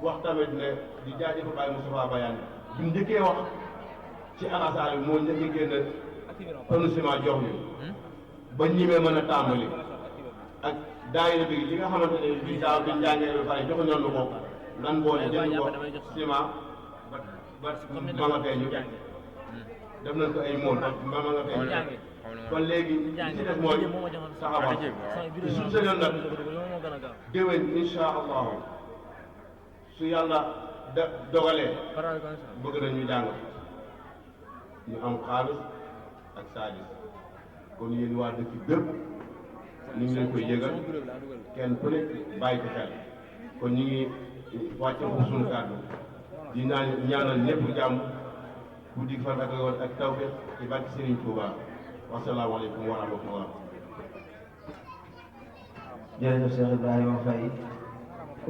wax tamit ne di jaajëfal Baye Moustapha Bayane bi njëkkee wax ci anasaar bi moo njëkk a génn prononcement jox ñu ba ñimee mën a tàmbali ak daayira bi li nga xamante ne bi daaw bi njàngee ba pare joxu ñoon ko nan boole jënd ko ciment ba ma nga feeñu def nañ ko ay mool ma nga feeñu kon léegi li ci def mooy taxawal te suñ sañoon nag déwén insha allahu su yàlla dogalee bëgg na ñu jàng ñu am xaalis ak saadis kon yéen waa dëkk bépp ñu ngi leen koy yëgal kenn ku nekk bàyyi ko xel kon ñu ngi wàcce ko suñu kàddu di ñaanal ñëpp jàmm guddi fan ak woon ak tawfeex ci barke Serigne Touba wasalaamaaleykum wa rahmatullah. jërëjëf Cheikh Ibrahima Faye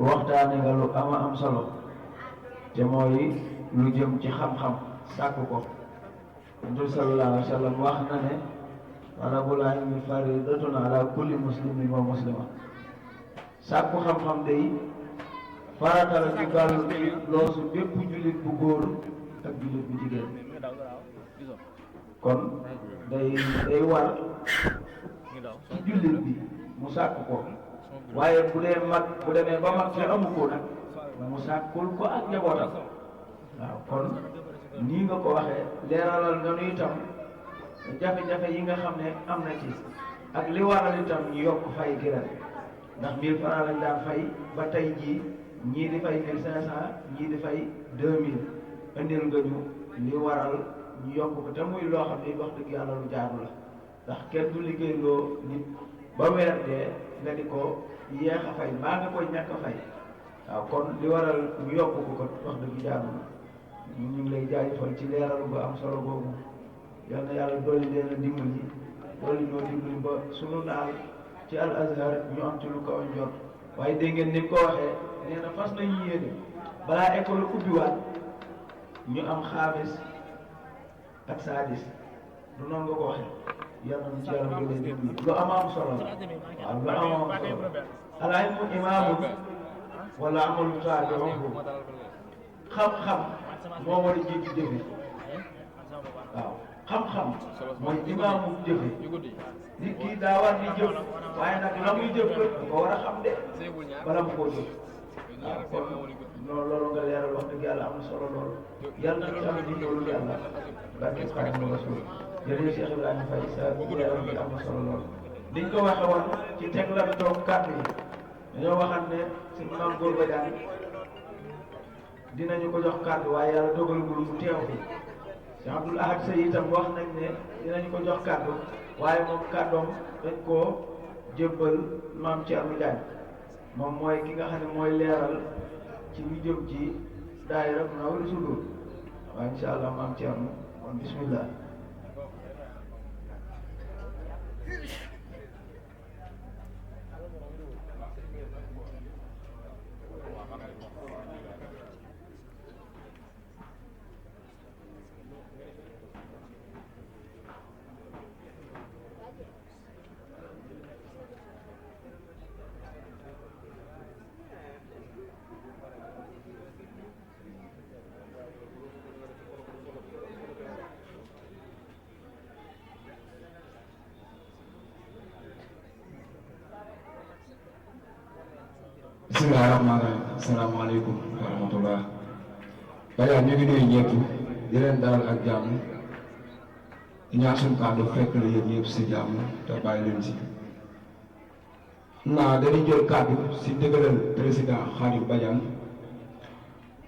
waxtaane nga lu am solo te mooy lu jëm ci xam-xam sàkk ko Yonent bi sallallahu alayhi wa sallam wax na ne talabul ilmi faridatun ala kulli muslimin wa muslima sàkku xam-xam day farata la ci gàllu ci loosu bépp jullit bu góor ak jullit bu jigéen kon day war ci jullit bi mu sàkk ko waaye bu dee mag bu demee ba mag te amu ko nag mu sàkkul ko ak njabootam waaw kon nii nga ko waxee leeralal nga nu itam jafe-jafe yi nga xam ne am na ci ak li waral itam ñu yokk fay gi ren ndax 1000 francs lañ daan fay ba tey jii ñii di fay 1500 ñii di fay 2000 indil nga ñu li waral ñu yokk ko te muy loo xam ne wax dëgg yàlla lu jaadu la ndax kenn du liggéeyloo nit ba weer dee nga di ko yéex a fay mbaa nga koy ñàkk a fay waaw kon li waral ñu yokk ko ko wax dëgg jaadu na ñu ngi lay jaajëfal ci leeral bu am solo boobu yal na yàlla dolli leen a dimbali dolli ñoo dimbali ba sunu naal ci Al Azhar ñu am ci lu kaw a njort waaye dégg ngeen ni ko waxee nee na fas nañu yéene balaa école ubbiwaat ñu am xaamis ak saadis du noonu nga ko waxee yàlla na ci yàlla dolli dimbali lu am solo la waaw lu am solo al ilmu imaamun wala amalu taabi'uhu xam-xam moo war a jiitu jëfe waaw xam-xam mooy imaamu jëfe nit ki daa war di jëf waaye nag la muy jëf ko war a xam de bala mu koo jëf waaw kon loolu nga leeral wax dëgg yàlla am na solo lool yàlla na ci am di loolu yàlla barke Xaadimu Rasuul jërëjëf Cheikh Ibrahima Faye sa leeral bi am na solo lool liñ ko waxe woon ci teg la toog kàddu yi dañoo waxaat ne suñu maam góor ba daan dinañu ko jox kàddu waaye yàlla dogalagul mu teew fi Cheikh Abdoul Ahad Seye itam wax nañ ne dinañu ko jox kàddu waaye moom kàddoom dañ koo jébbal maam Thierno Diagne moom mooy ki nga xam ne mooy leeral ci lu jëm ci daayira Munawwirus Sudur waaye incha allah maam Thierno kon bismillah. Bismillahirrahmanirrahim. Assalamualaikum warahmatullah. Bayaan ñu ngi nuyu ñëpp di leen dalal ak jàmm ñaan suñu kàddu fekk la yéen ñëpp si jàmm te bàyyi leen si. naa dañuy jël kàddu si dëggalal président Khadim Badiane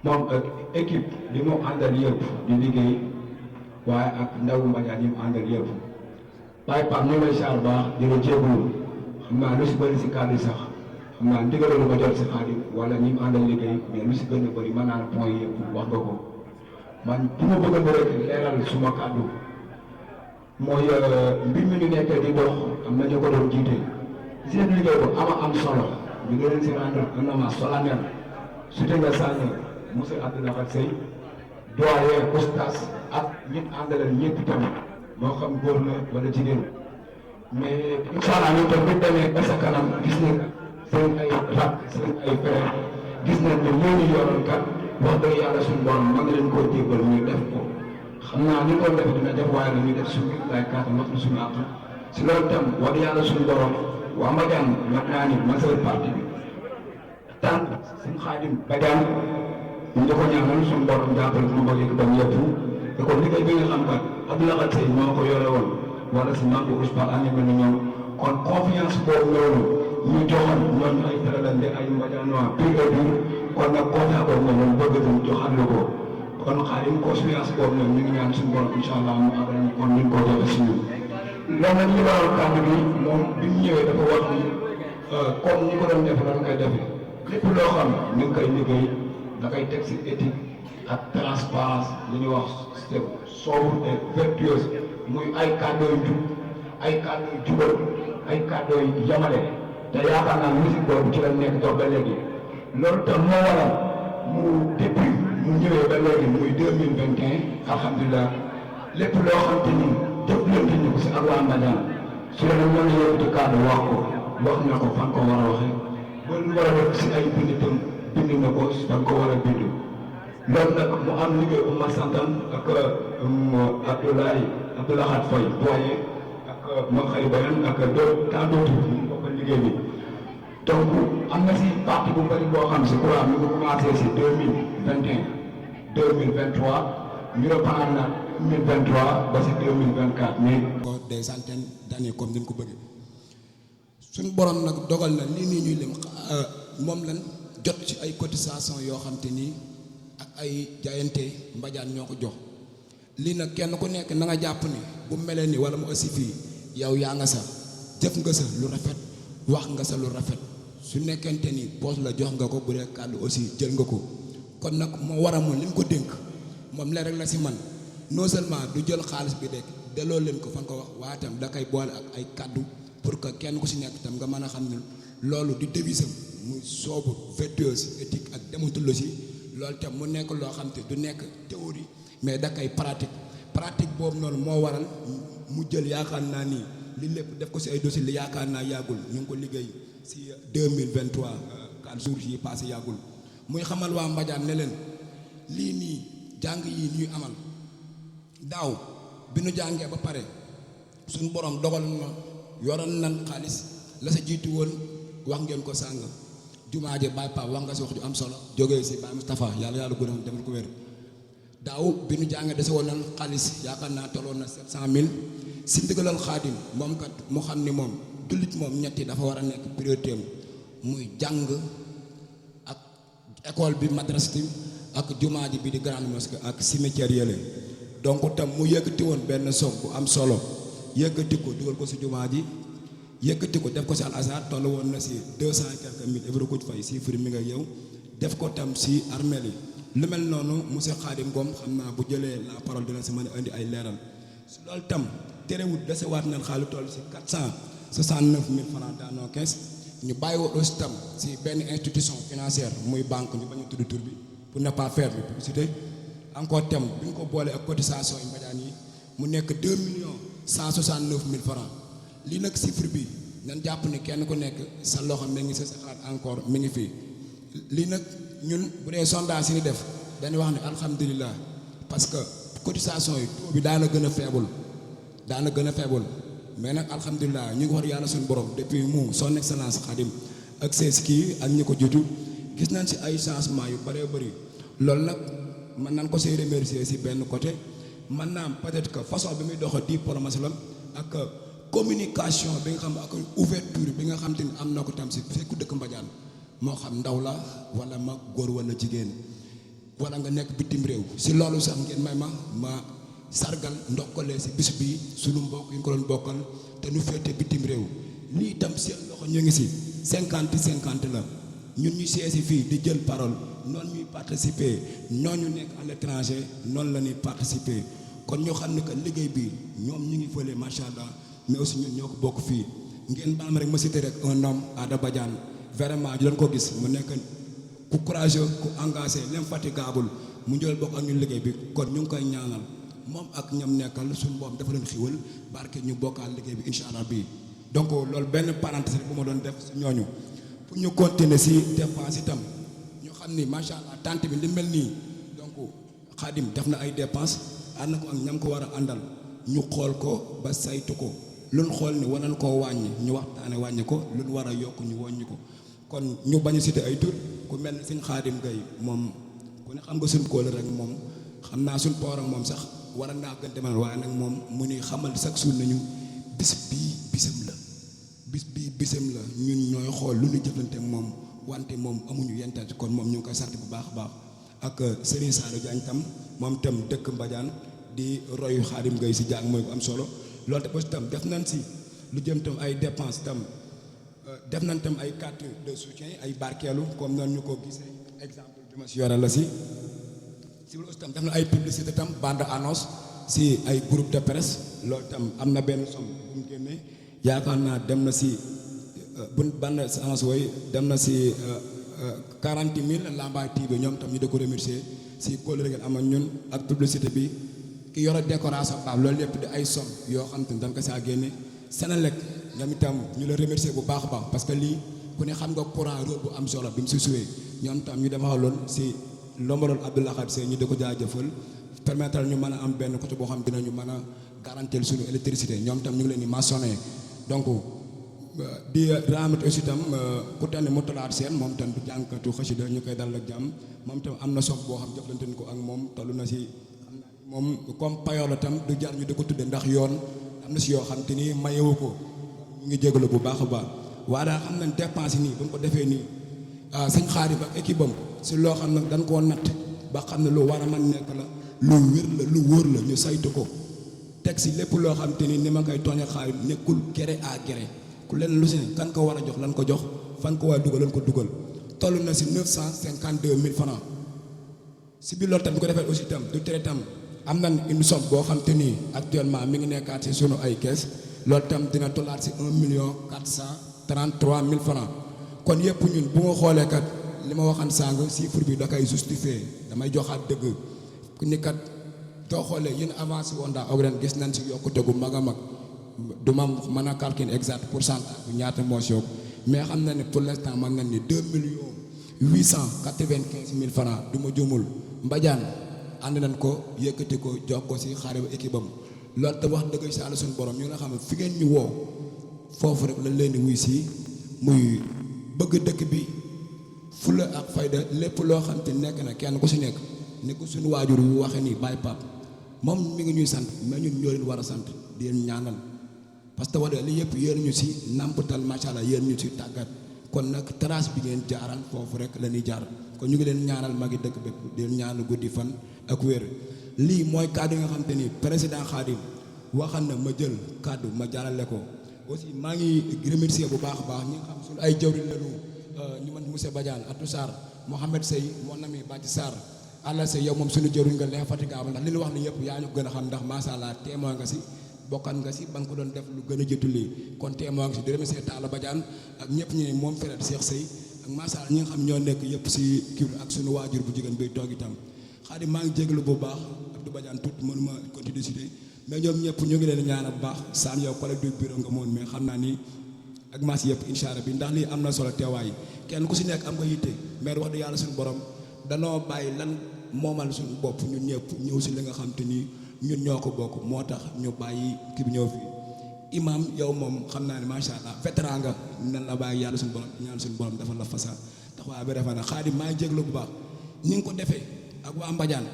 moom ak équipe bi mu àndal yëpp di liggéey waaye ak ndawu Badiane yi mu àndal yëpp. waaye Pape ñu lay saar baax di la jégalu xam naa lu si bëri si kàddu sax. xam naa ndigalal lu ma jot si Xaadim wala ñi mu àndal liggéey mais lu si gën a bëri mën naa ne point yëpp wax nga ko man bu ma bëgg a rek leeral suma kàddu mooy mbir mi ñu nekkee di dox am na ñu ko doon jiite seen liggéey bu am solo ñu ngi leen si rendre un hommage solennel surtout nga sànni monsieur Abdoul Ahad Seye doyen oustaz ak ñi àndalal ñëpp tamit moo xam góor la wala jigéen mais incha allah ñu tam bu demee ba sa kanam gis nañ seen ay rak seen ay frère gis nañ ne ñoo ñu yoroon kat wax dëgg yàlla suñu borom mën na leen koo jébbal ñu def ko xam naa ni ko def dina def waaye ñu def suñu lay kàttan wax suñu àq si loolu tam wax dëgg yàlla suñu borom waa Mbadiane mën naa ni majeure partie bi tant suñu Xaadim Badiane ñu di ko ñaanal suñu borom jàppale suñu mbokk yi ba mu yëpp te kon liggéey bi nga xam kat Abdoulaye Seye moo ko yore woon wala si manque Ousmane ànd mel ni ñoom kon confiance boobu noonu ñu joxoon ñoom ay tëralande ay Mbadianois pur et dur kon nag confiance boobu noonu bëgg nañu joxaat la ko kon Xaadim confiance boobu noonu ñu ngi ñaan suñu borom incha allah mu àggal ñu kon ñu ko joxe si ñun. loolu nag li waral kàddu bi moom bi mu ñëwee dafa wax ni comme ñi ko doon def lan koy defee lépp loo xam ni nga koy liggéey da koy teg si éthique ak transparence li ñuy wax sobre et vertueuse muy ay kàddu yu jub ay kàddu yu jubal ay kàddu yu yamale te yaakaar naa musique boobu ci la nekk dox ba léegi loolu tam moo waral mu depuis mu ñëwee ba léegi muy 2021 alhamdulilah lépp loo xam te ni jëflante ñu ko si ak waa Mbadiane su la mën a yëkkati kàddu wax na ko fan ko war a waxee ba lu war a def si ay bind itam bind na ko fan ko war a bind loolu nag mu am liggéey bu ma santan ak Abdoulaye Faye doyen ak ma xëy bayan ak tant d'autres ñu bokk liggéey bi donc am na si partie bu bëri boo xam si courant mi ngi commencé si 2021 2023 ñu reprendre na 2023 ba si 2024 mais des centaines d'années comme ni ñu ko bëggee suñu borom nag dogal na lii nii ñuy lim moom lan jot ci ay cotisation yoo xam te nii ak ay jaayante Mbadiane ñoo ko jox lii nag kenn ku nekk na nga jàpp ni bu melee ni wala mu aussi fii yow yaa nga sa jëf nga sa lu rafet wax nga sa lu rafet su nekkente ni poos la jox nga ko bu dee kàddu aussi jël nga ko kon nag moo war a moom li ñu ko dénk moom la rek la si man non seulement du jël xaalis bi rek delloo leen ko fan ko wax waaye tam da koy boole ak ay kàddu pour que kenn ku si nekk tam nga mën a xam ne loolu di devisam muy sobre vertueuse éthique ak déontologie loolu tam mu nekk loo xam te du nekk théorie mais da koy pratique boobu noonu moo waral mu jël yaakaar naa ni li lépp def ko si ay dossier li yaakaar naa yàggul ñu ngi ko liggéey si 2023 4 jours yi passé yàggul muy xamal waa Mbadiane ne leen lii nii jàng yi ñuy amal daaw bi nu jàngee ba pare suñu borom dogal na yoroon nan xaalis la sa jiitu woon wax ngeen ko sàng jumaa je Baye Pape wax nga si wax ju am solo jógee si Baye Moustapha yàlla gën a demal ko wér daaw bi nu jàngee dese woon nan xaalis yaakaar naa tolloon na 700 000 si ndigalal Xaadim moom kat mu xam ni moom jullit moom ñetti dafa war a nekk priorité am muy jàng ak école bi madrasa ak jumaa ji bi di grande mosquée ak cimetière yële donc tam mu yëkkati woon benn somme bu am solo yëkkati ko dugal ko si jumaa ji yëkkati ko def ko si Al Azhar toll woon na si 200 et quelques mille euros ko fay si firi mi nga yow def ko tam si armeel yi lu mel noonu monsieur Khadim Ngom xam naa bu jëlee la parole dina si mën a indi ay leeral si loolu tam terewul desewaat nañ xaalis toll si 469 000 francs dans nos caisses ñu bàyyi woo aussi tam si benn institution financière muy banque ñu bañ a tudd tur bi pour ne pas faire de publicité encore tam bi ñu ko boolee ak cotisation yi Mbadiane yi mu nekk 2 169 000 francs lii nag chiffre bi nañ jàpp ni kenn ku nekk sa loxo mi ngi sa xalaat encore mi ngi fii lii nag ñun bu dee sondage yi ni def dañuy wax ne alhamdulilah parce que cotisation yi taux bi daana gën a faible mais nag alhamdulilah ñu ngi war yàlla suñu borom depuis mu son excellence Khadim ak ses kii ak ñi ko jiitu gis nañ si ay changement yu bëree bëri loolu nag mën nañ ko say remercier si benn côté mën naa peut-être que façon bi muy doxa diplomatie la ak communication bi nga xam ak ouverture bi nga xam te ni am na ko tam si fekku dëkk Mbadiane moo xam ndaw la wala mag góor wala jigéen wala nga nekk bitim réew si loolu sax ngeen may ma sargal ndokkalee si bis bi sunu mbokk yi ñu ko doon bokkal te nu féete bitim réew lii itam seen loxo ñu ngi si 50-50 la ñun ñu seesi fii di jël parole noonu ñuy participer ñooñu nekk à l'étranger noonu la ñuy participer kon ñu xam ne que liggéey bi ñoom ñu ngi fële macha allah mais aussi ñun ñoo ko bokk fii ngeen baal ma rek ma cité rek un homme Ada Badiane vraiment ñu doon ko gis mu nekk ku courageux ku engagé l'infatigable mu jël bokk ak ñun liggéey bi kon ñu ngi koy ñaanal moom ak ñam nekkal suñu boom dafa leen xiwal barke ñu bokkaal liggéey bi incha allah bii donc loolu benn parenthèse bu ma doon def si ñooñu pour ñu continuer si dépense itam ñu xam xam ni macha allah tante bi li mel nii donc Xaadim def na ay dépenses ànd na ko ak ñam ko war a àndal ñu xool ko ba saytu ko luñ xool ni war nañ koo wàññi ñu waxtaane wàññi ko luñ war a yokk ñu wàññi ko kon ñu bañ a cité ay tur ku mel ni sëñ Xaadim Gay moom ku ne xam nga suñ kóol rek moom xam naa suñ poor ak moom sax war naa gën demal waaye nag moom mu ni xamal chaque jour nañu bis bii bisam la bis bii bisam la ñun ñooy xool lu ñu jëflante ak moom wante moom amuñu yental kon moom ñu ngi koy sant bu baax a baax ak Serigne Saliou Diagne tam moom tam dëkk Mbadiane di royu Xaadim Gay si jàng mooy bu am solo loolu te bos tam def nañ si lu jëm tam ay dépenses tam def nañ tam ay carte de soutien ay barkeelu comme noonu ñu ko gisee exemple bi ma si yore la si loolu tam def na ay publicité tam bande annonce si ay groupe de presse loolu tam am na benn somme bu mu génnee yaakaar naa dem na si bu bande annonce wooyu dem na si 40 000 Lambaye TV ñoom tam ñu da ko remercier si kóllëre ngeen am ak ñun ak publicité bi ki yore décoration baax loolu lépp di ay somme yoo xam te ne dañ ko saa génne Senelec ñoom itam ñu la remercier bu baax a baax parce que lii ku ne xam nga courant rôle bu am solo bi mu si suwee ñoom tam ñu defaloon si lombaloon Abdoulaye Khad Seye ñu di ko jaajëfal permettre ñu mën a am benn côté boo xam dinañu mën a garantir suñu électricité ñoom tam ñu ngi leen di mentionné donc di raamati aussi tam ku tane mu talaat seen moom tam du jànkatu xasida ñu koy dalal ak jàmm moom tam am na soog boo xam jëflante ko ak moom tollu na si moom comme payoor la tam du jar ñu di ko tudde ndax yoon am na si yoo xam te ni mayewu ko ñu ngi jégalu bu baax a baax waaye daal xam nañ dépense nii bu ñu ko defee nii sëñ Xaadim ak équipe am si loo xam nag dañ koo natt ba xam ne lu war a mën nekk la lu wér la lu wóor la ñu saytu ko teg si lépp loo xam te ni ma koy tooñe Xaadim nekkul gré à gré ku leen lu si ne kan ko war a jox lan ko jox fan ko war a dugal lan ko dugal toll na si 952 000 francs si biir loolu tam bu ko defee aussi tam du tere tam am nañ une somme boo xam te ni actuellement mi ngi nekkaat si sunu ay kees loolu tam dina tollaat si 1 433 000 francs kon yëpp ñun bu ma xoolee kat li ma waxan sàng chiffre bi da koy justifier damay joxaat dëgg ni kat doo xoolee yéen avancé woon daa og ren gis nañ si yokkute gu mag a mag du ma mën a calculer exact pourcentage bu ñaata moo si yokk mais xam na ne pour l'instant man nañ ni 2 895 000 francs du ma jumul Mbadiane ànd nañ ko yëkkati ko jox ko si Xaadim équipe am loolu te wax dëgg si àll suñu borom ñu nga xam ne fi ngeen ñu woo foofu rek lañ leen di wuy si muy bëgg dëkk bi fula ak fayda lépp loo xam te nekk na kenn ku si nekk ni ko suñu waajur yu waxee nii Baye Pape moom mi ngi ñuy sant mais ñun ñoo leen war a sant di leen ñaanal parce que wax dëgg li yëpp yéen ñu si nampatal macha allah yéen ñu si tàggat kon nag trace bi ngeen jaaral foofu rek la ñuy jaar kon ñu ngi leen ñaanal magi dëkk bépp di leen ñaanal guddi fan ak wér lii mooy kàddu yi nga xam te ni président Khadim waxal na ma jël kàddu ma jaarale ko aussi maa ngi remercier bu baax a baax ñi nga xam suñu ay jawriñ lañu ñu man monsieur Badiane Atou Sarr Mohamed Seye mon ami Badji Sarr Alla Seye yow moom suñu jawriñ nga l'infatigable ndax li ñu wax ni yëpp yaa ñu gën a xam ndax macha allah témoin nga si bokkan nga si ba nga ko doon def lu gën a jëtu lii kon témoin nga si di remercier Talla Badiane ak ñëpp ñu ne moom frère Cheikh Seye ak macha allah ñi nga xam ñoo nekk yëpp si kii ak suñu waajur bu jigéen bi toog itam Xaadim maa ngi jégalu bu baax Abdou Badiane tuuti mënuma continuer cité mais ñoom ñëpp ñu ngi leen ñaanal bu baax Sam yow collègue du bureau nga moon mais xam naa ni ak maas yëpp incha allah bi ndax lii am na solo teewaay kenn ku si nekk am nga yitte mais wax dëgg yàlla suñu borom danoo bàyyi lan moomal suñu bopp ñun ñëpp ñëw si li nga xam te ni ñun ñoo ko bokk moo tax ñu bàyyi kii bi ñëw fii imam yow moom xam naa ne macha allah vétéran nga nan la bàyyi yàlla suñu borom ñaan suñu borom dafa la fasa taxawaay bi defe na Xaadim maa ngi jéglu bu baax ni nga ko defee ak waa Mbadiane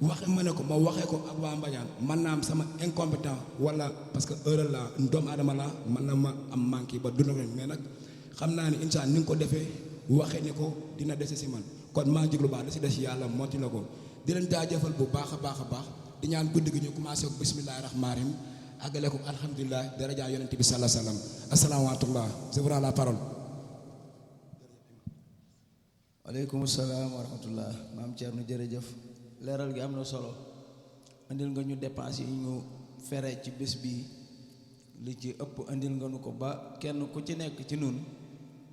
waxe ma ne ko ma waxee ko ak waa Mbadiane man naa am sama incompétent wala parce que heure la doomu aadama la man na ma am manqué ba dund ko mais nag xam naa ne incha ni nga ko defee waxee ni ko dina dese si man kon maa ngi jéglu baax da si des yàlla motti la ko di leen jaajëfal bu baax a baax a baax di ñaan guddi gi ñu commencé ko bismillahi rahmaani rahim àggale ko alhamdulilah daraja yonente bi sallallahu alayhi wa sallam asalaamaaleykum je vous rends la parole. waaleykum salaam wa rahmatullah maam Thierno jërëjëf leeral gi am na solo andil nga ñu dépense yi ñu fere ci bés bi li ci ëpp andil nga nu ko ba kenn ku ci nekk ci nun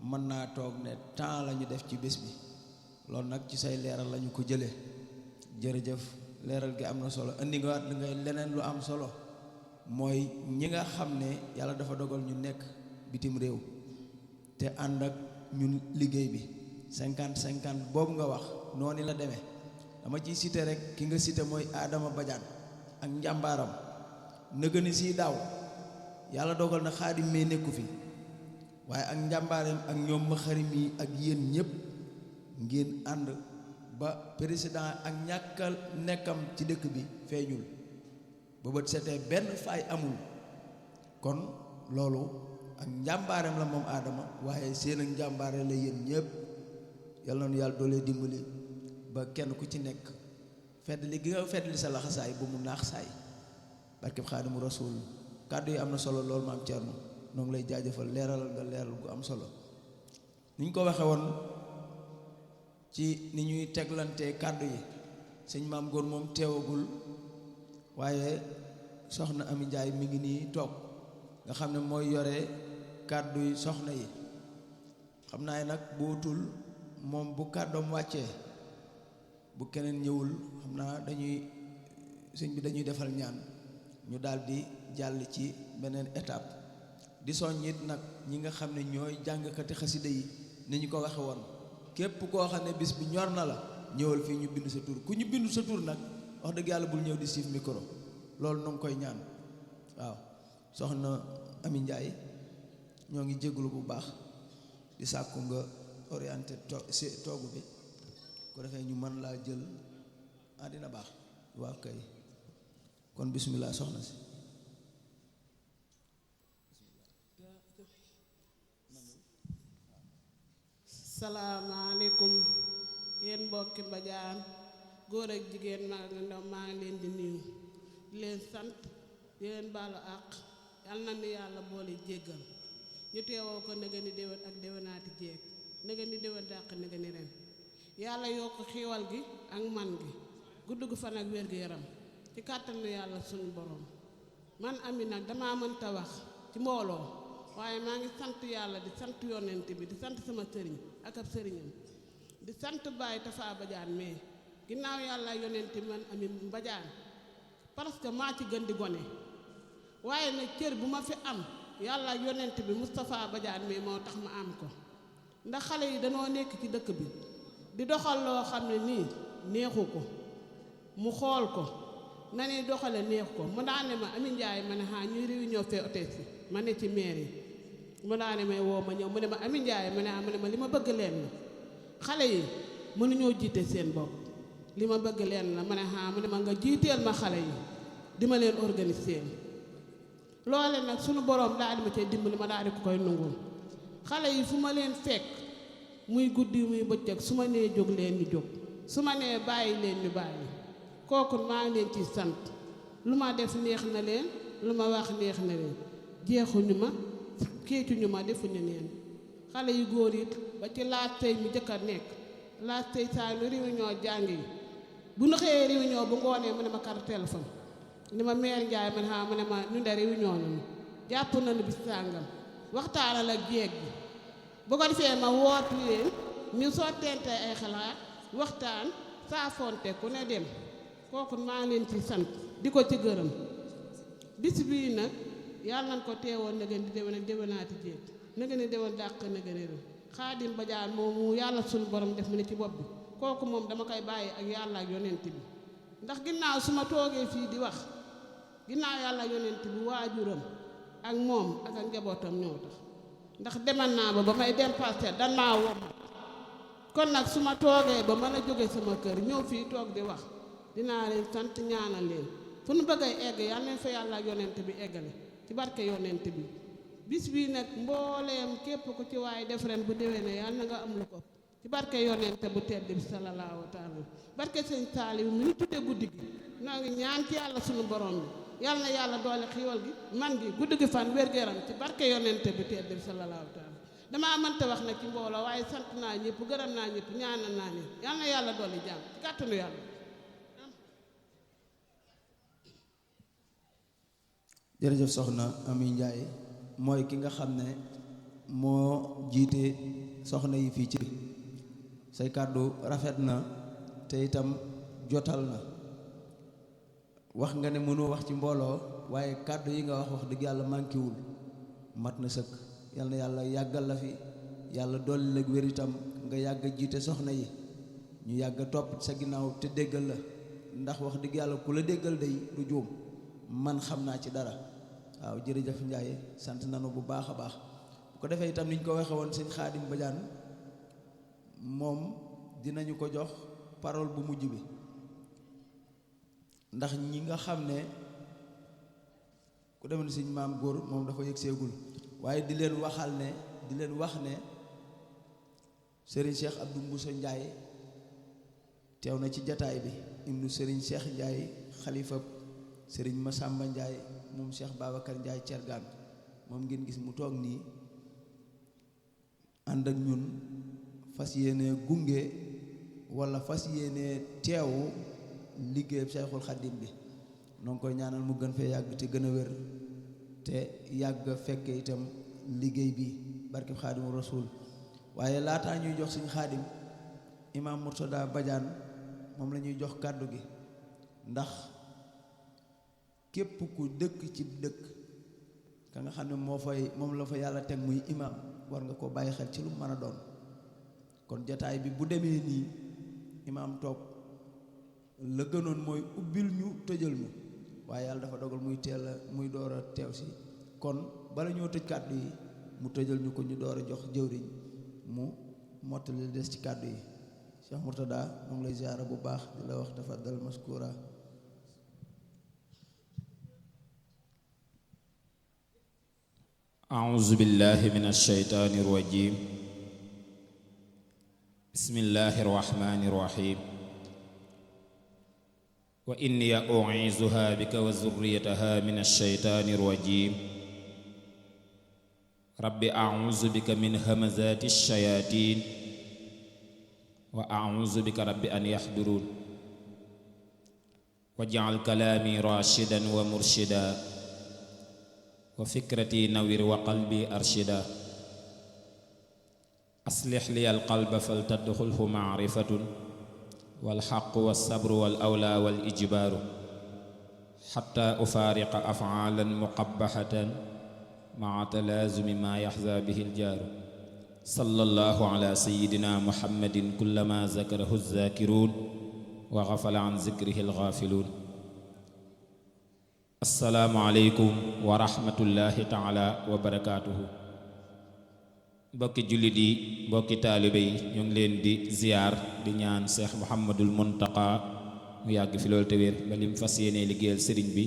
mën naa toog ne temps la ñu def ci bés bi loolu nag ci say leeral la ñu ko jëlee jërëjëf leeral gi am na solo andi nga waat li ngay leneen lu am solo mooy ñi nga xam ne yàlla dafa dogal ñu nekk bitim réew te ànd ak ñun liggéey bi 50-50 boobu nga wax noonu la demee dama ciy cité rek ki nga cité mooy Adama Badiane ak njàmbaaram nëgëni si daaw yàlla dogal na Xaadim mee nekku fi waaye ak njàmbaaram ak ñoom ma xarim yi ak yéen ñëpp ngeen ànd ba président ak ñàkkal nekkam ci dëkk bi feeñul ba bët setee benn faay amul kon loolu ak njàmbaaram la moom Adama waaye seen ak njàmbaare la yéen ñëpp yàlla na yàlla doolee dimbali ba kenn ku ci nekk feddali gi nga feddali sa laxasaay bu mu naax saay barkeb Xaadimu Rasuul kàddu yi am na solo loolu maam Thierno noo ngi lay jaajëfal leeralal nga leeral gu am solo ni ñu ko waxe woon ci ni ñuy teglante kàddu yi sëñ maam góor moom teewagul waaye soxna Ami Njaay mi ngi nii toog nga xam ne mooy yore kàddu yi soxna yi xam naa nag bootul moom bu kàddoom wàccee bu keneen ñëwul xam naa sëñ bi dañuy defal ñaan ñu daldi jàll ci beneen étape di soññit nag ñi nga xam ne ñooy jàngkati xasida yi ni ñu ko waxe woon képp koo xam ne bis bi ñor na la ñëwal fii ñu bind sa tur ku ñu bindu sa tur nag wax dëgg yàlla bul ñëw di siif micro loolu nu ngi koy ñaan waaw soxna Ami Njaay ñoo ngi jégalu bu baax di sàkku nga orienté toogu bi ko defee ñu mën laa jël dina baax waaw kay kon bismillah soxna si salaamaaleykum yéen mbokki Badiane góor ak jigéen mag ak ndaw maa ngi leen di nuyu di leen sant di leen baalu àq yal na nu yàlla boole jéggal ñu teewoo ko nega ni déwén ak déwénaati jéeg nega ni déwén dàq nega ni ren yàlla yokk xiiwal gi ak man gi gudd gu fan ak wér gu yaram ci kàttanu yàlla sunu borom man Ami nag damaa mënta wax ci mbooloo waaye maa ngi sant yàlla di sant yonent bi di sant sama sëriñ ak ab sëriñam di sant Baye Tafa Badiane mais ginnaaw yàlla yonent man Ami Badiane parce que maa ci gën di gone waaye nag cër bu ma fi am yàlla yonent bi Moustapha Badiane mais moo tax ma am ko ndax xale yi danoo nekk ci dëkk bi di doxal loo xam ne nii neexu ko mu xool ko na ni doxale neex ko mu daane ma Ami Njaay ma ne ñuy réunion fee hôtel si ma ne ci mairie mu daane may woo ma ñëw mu ne ma Ami Njaay ma ne ma li ma bëgg leen la xale yi mënuñoo jiite seen bopp li ma bëgg leen la ma ne mu ne ma nga jiiteel ma xale yi di ma leen organiser loole nag sunu borom daal di ma cay dimbali ma daal di ko koy nungul xale yi fu ma leen fekk muy guddi muy bëccëg su ma nee jóg leen ñu jóg su ma nee bàyyi leen ñu bàyyi kooku maa ngi leen ci sant lu ma def neex na leen lu ma wax neex na leen jeexuñu ma kéecuñu ma defuñu neen xale yu góor it ba ci laaj tey mu jëkk a nekk laaj tey saa nu réunion jàng yi bu nu xëyee réunion bu ngoonee mu ne ma carte téléphone ni ma meer Njaay man mu ne ma ñu de réunion nañu jàpp nañu bis sàngam waxtaanal ak jéeg bi bu ko defee ma woot leen ñu sottente ay xalaat waxtaan saafonte ku ne dem kooku maa ngi leen ci sant di ko ci gërëm bis bii nag yàlla nañ ko teewoon na gën di déwén ak déwénaati jéeg na gën a déwén dàq na gën a Xaadim Badiane moomu yàlla suñu borom def mu ne ci bopp bi kooku moom dama koy bàyyi ak yàlla ak yonent bi ndax ginnaaw su ma toogee fii di wax ginnaaw yàlla ak yonent bi waajuram ak moom ak ak njabootam ñoo tax ndax demal naa ba may dem pastel dan maa wom kon nag su ma toogee ba mën a jóge sama kër ñëw fii toog di wax dinaa leen sant ñaanal leen fu nu bëgg a egg yàlla nañ fa yàlla ak yonent bi eggale ci barke yonent bi bis bii nag mbooleem képp ku ci waaye def ren bu déwénee yàlla na nga am lu ko ci barke yonent bu tedd bi sallallahu taala barke sëñ Saaliw mi ñu tudde guddi gi noo ngi ñaan ci yàlla sunu borom bi yàlla na yàlla doole xiiwal gi man gi guddi gi fan wér-gu-yaram ci barke yonent bi tedd bi sallallahu taala damaa mënta wax nag ci mbooloo waaye sant naa ñëpp gërëm naa ñëpp ñaanal naa leen yàlla na yàlla doole jàmm ci kàttanu yàlla. jërëjëf soxna Ami Njaay mooy ki nga xam ne moo jiite soxna yi fii ci say kàddu rafet na te itam jotal na wax nga ne mënoo wax ci mbooloo waaye kàddu yi nga wax dëgg yàlla mànkiwul mat na sëkk yal na yàlla yàggal la fi yàlla dolli la wér itam nga yàgg a jiite soxna yi ñu yàgg a topp sa ginnaaw te déggal la ndax wax dëgg yàlla ku la déggal day du juum man xam naa ci dara waaw jërëjëf Ndiaye sant nanu bu baax a baax bu ko defee itam ni ñu ko waxee woon sëñ Xaadim Badiane moom dinañu ko jox parole bu mujj bi ndax ñi nga xam ne ku demoon sëñ maam góor moom dafa yëg seegul waaye di leen wax ne Serigne Cheikh Abdou Mbousso Ndiaye teew na ci jataay bi ibnu Serigne Cheikh Ndiaye xalifa Serigne Massamba Ndiaye moom Cheikh Babacar Ndiaye Thiergane moom ngeen gis mu toog nii ànd ak ñun fas yéene gunge wala fas yéene teewu liggéeyab Cheikhul Khadim bi noo ngi koy ñaanal mu gën fee yàgg te gën a wér te yàgg fekke itam liggéey bi barke Xaadimu Rasuul waaye laataa ñuy jox suñu Xaadim Imam Murtada Badiane moom la ñuy jox kàddu gi ndax képp ku dëkk ci dëkk ka nga xam ne moom la fa yàlla teg muy imam war nga ko bàyyi xel ci lu mën a doon kon jataay bi bu demee nii imam toog la gënoon mooy ubbil ñu tëjal ñu waaye yàlla dafa dogal muy door a teew si kon bala ñoo tëj kàddu yi mu tëjal ñu ko ñu door a jox jëwriñ mu mottali des ci kàddu yi Cheikh Murtada moom lay ziyaara bu baax di la wax tafaddal maskura أعوذ بالله من الشيطان الرجيم بسم الله الرحمن الرحيم وإني أعيذها بك وذريتها من الشيطان الرجيم رب أعوذ بك من همزات الشياطين وأعوذ بك رب أن يحضرون واجعل كلامي راشدا ومرشدا وفكرتي نوير وقلبي أرشدا أصلح لي القلب فلتدخله معرفة والحق والصبر والأولى والإجبار حتى أفارق أفعالا مقبحة مع تلازم ما يحظى به الجار صلى الله على سيدنا محمد كلما ذكره الذاكرون وغفل عن ذكره الغافلون asalaamualeykum wa rahmatullahi taala wa barakaatuhu mbokki jullit yi mbokki taalibe yi ñu ngi leen di ziyaar di ñaan Cheikh Mouhamadul Muntaqa mu yàgg fi loolu te wér ba lim fas yéene liggéeyal sëriñ bi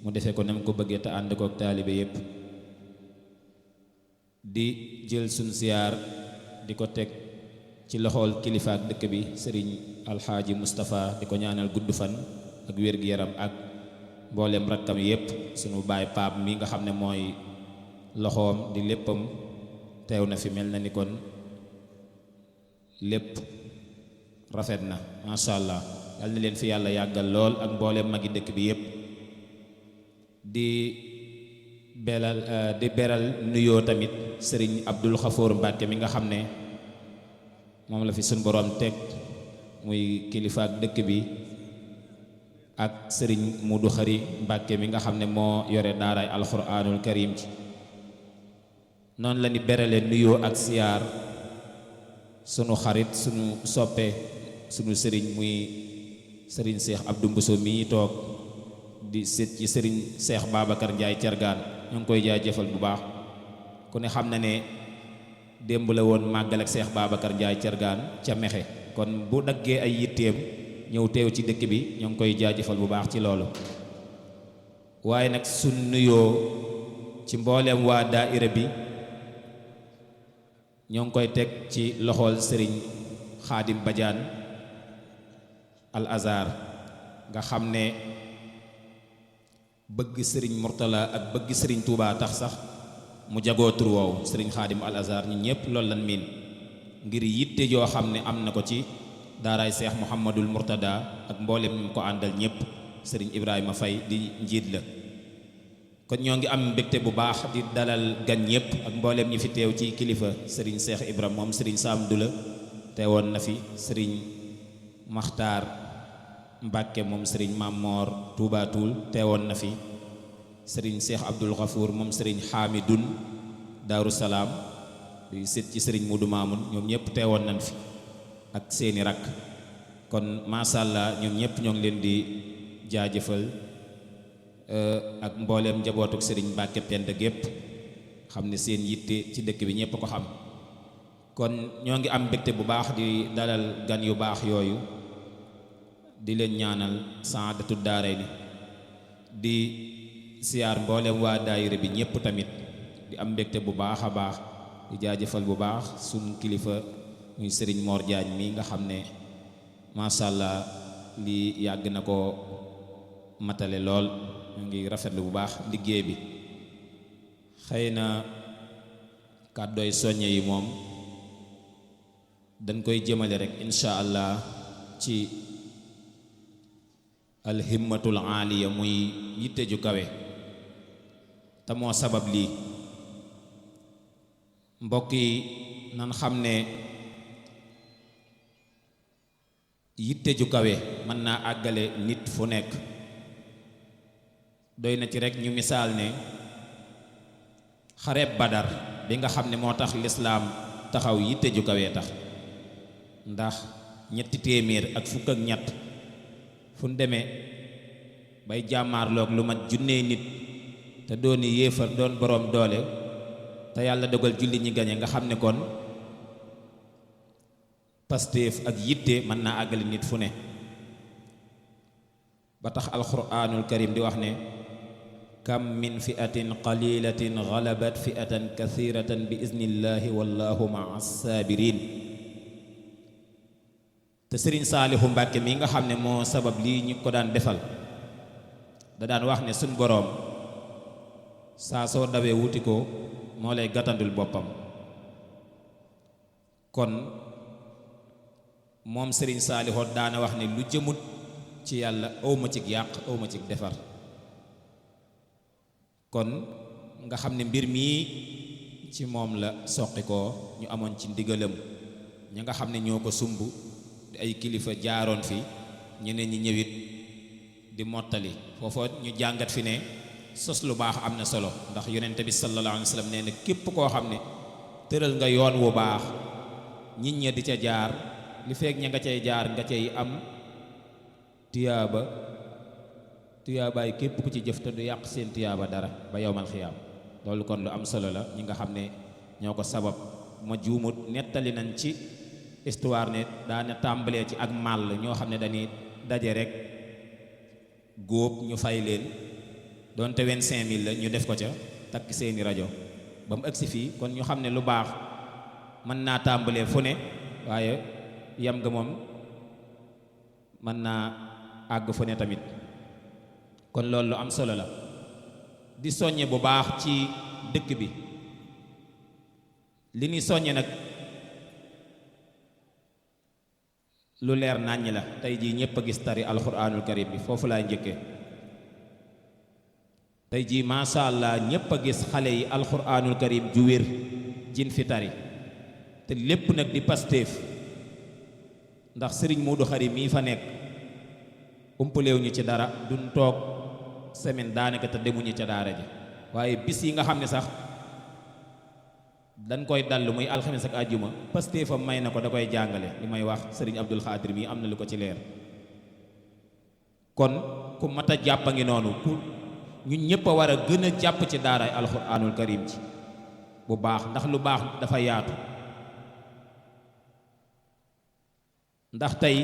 mu defee ko nam ko bëggee te ànd kook taalibe yépp di jël suñ ziyaar di ko teg ci loxool kilifaak dëkk bi sëriñ alxaaji Moustapha di ko ñaanal gudd fan ak wér-gi-yaram ak mboolem rakkam yépp sunu baay paap mi nga xam ne mooy loxoom di léppam teew na fi mel na ni kon lépp rafet na masha Allah yal na leen fi yàlla yàggal lool ak mboolem magi dëkk bi yépp di beral nuyoo tamit sëriñ Abdul Xafoor Mbàkke mi nga xam ne moom la fi sunu boroom teg muy kilifaak dëkk bi ak sëriñ Mudu Xari Mbàkke mi nga xam ne moo yore daaraay alxuraanul karim ci noonu la ni berale nuyoo ak siyaar sunu xarit sunu soppe sunu sëriñ muy sëriñ Cheikh Abdou Mbousso mi toog di sët ci sëriñ Cheikh Babacar Ndiaye Thiergane ñu ngi koy jaajëfal bu baax ku ne xam na ne démb la woon màggal ak Cheikh Babacar Ndiaye Thiergane ca Mexe kon bu daggee ay yitteem ñëw teew ci dëkk bi ñoo ngi koy jaajëfal bu baax ci loolu waaye nag suñ nuyoo ci mbooleem waa daaira bi ñoo ngi koy teg ci loxool sëriñ Xaadim Badiane Al Azhar nga xam ne bëgg sëriñ Murtala ak bëgg sëriñ Touba tax sax mu jagoo tur woowu sëriñ Xaadim Al Azhar ñi ñépp loolu lan miin ngir yitte yoo xam ne am na ko ci daaraay Cheikh Mouhamadul Murtada ak mboolem ñu ko àndal ñëpp sëriñ Ibrahima Faye di njiit la kon ñoo ngi am mbégte bu baax di dalal gan ñëpp ak mboolem ñi fi teew ci kilifa sëriñ Cheikh Ibrahima moom sëriñ Sam Dula teewoon na fi sëriñ Maxtaar Mbàkke moom sëriñ Mamor Touba Toul teewoon na fi sëriñ Cheikh Abdul Ghafour moom sëriñ Hamidun Daaru Salaam di sët ci sëriñ Mudu Maamun ñoom ñëpp teewoon nañ fi ak seeni rakk kon macha allah ñoom ñëpp ñoo ngi leen di jaajëfal ak mbooleem njabootuk sëriñ Mbàkke Penda gépp xam ne seen yitte ci dëkk bi ñëpp ko xam kon ñoo ngi am mbégte bu baax di dalal gan yu baax yooyu di leen ñaanal saadatu daarayni di siyaar mbooleem waa daayira bi ñëpp tamit di am mbégte bu baax a baax di jaajëfal bu baax suñu kilifa muy sëriñ Mor Diagne mi nga xam ne macha allah lii yàgg na ko matale lool ñu ngi rafetlu bu baax liggéey bi xëy na kàddooy soññe yi moom dañ koy jëmale rek incha allah ci alhimmatul aaliya muy yitte ju kawe te moo sabab lii mbokk yi nan xam ne yitte ju kawe mën naa àggale nit fu nekk doy na ci rek ñu misaal ne xareeb Badar bi nga xam ne moo tax lislaam taxaw yitte ju kawe tax ndax 300 ak fukk ak ñett fu ñu demee bay jàmmaarloog lu mat junnee nit te dooni yéefar doon boroom doole te yàlla dogal julli ñi gañe nga xam ne kon pastéef ak yitte mën naa àggale nit fu ne ba tax alquranul karim di wax ne kam min fi'atin qalilatin ghalabat fi'atan kathiratan bi iznillahi wallahu ma'a sabirin te sëriñ Saalihu Mbàkke mi nga xam ne moo sabab lii ñu ko daan defal da daan wax ne suñ boroom saa soo dawee wuti ko moo lay gàttandul boppam kon moom sëriñ Saalihu daana wax ne lu jëmut ci yàlla awma cig yàq awma cig defar kon nga xam ne mbir mii ci moom la soqi ko ñu amoon ci ndigalam ñi nga xam ne ñoo ko sumb di ay kilifa jaaroon fi ñeneen ñi ñëwit di mottali foofa ñu jàngat fi ne sos lu baax am na solo ndax yonente bi sallallahu alayhi wa sallam nee na képp koo xam ne tëral nga yoon wu baax nit ña di ca jaar li feek ña nga cay jaar nga cay am tuyaabaay képp ku ci jëf te du yàq seen tuyaaba dara ba yowmal xiyaam loolu kon lu am solo la ñi nga xam ne ñoo ko sabab ma juumut nettali nañ ci histoire ne daana tàmbalee ci ak màll ñoo xam ne dañuy daje rek góob ñu fay leen doonte 25 000 la ñu def ko ca takk seeni rajo ba mu agsi fii kon ñu xam ne lu baax mën naa tàmbalee fu ne waaye yam nga moom mën naa àgg fu ne tamit kon loolu lu am solo la di soññe bu baax ci dëkk bi li ñuy soññe nag lu leer nàññ la tey jii ñëpp a gis tari alxuraanul karim bi foofu laay njëkkee tey jii macha allah ñëpp a gis xale yi alxuraanul karim ju wér jin fi tari te lépp nag di pastéef ndax sëriñ Muudu Xari mii fa nekk umpaleew ñu ci dara duñ toog semaine daanaka te demuñu ca daara ji waaye bis yi nga xam ne sax dañ koy dallu muy alxames ak àjjuma pastéefam may na ko da koy jàngale li may wax sëriñ Abdul Xaadir mii am na lu ko ci leer kon ku mat a jàpp a ngi noonu ku ñun ñëpp a war a gën a jàpp ci daaraay alxuraanul karim ci bu baax ndax lu baax dafa yaatu ndax tey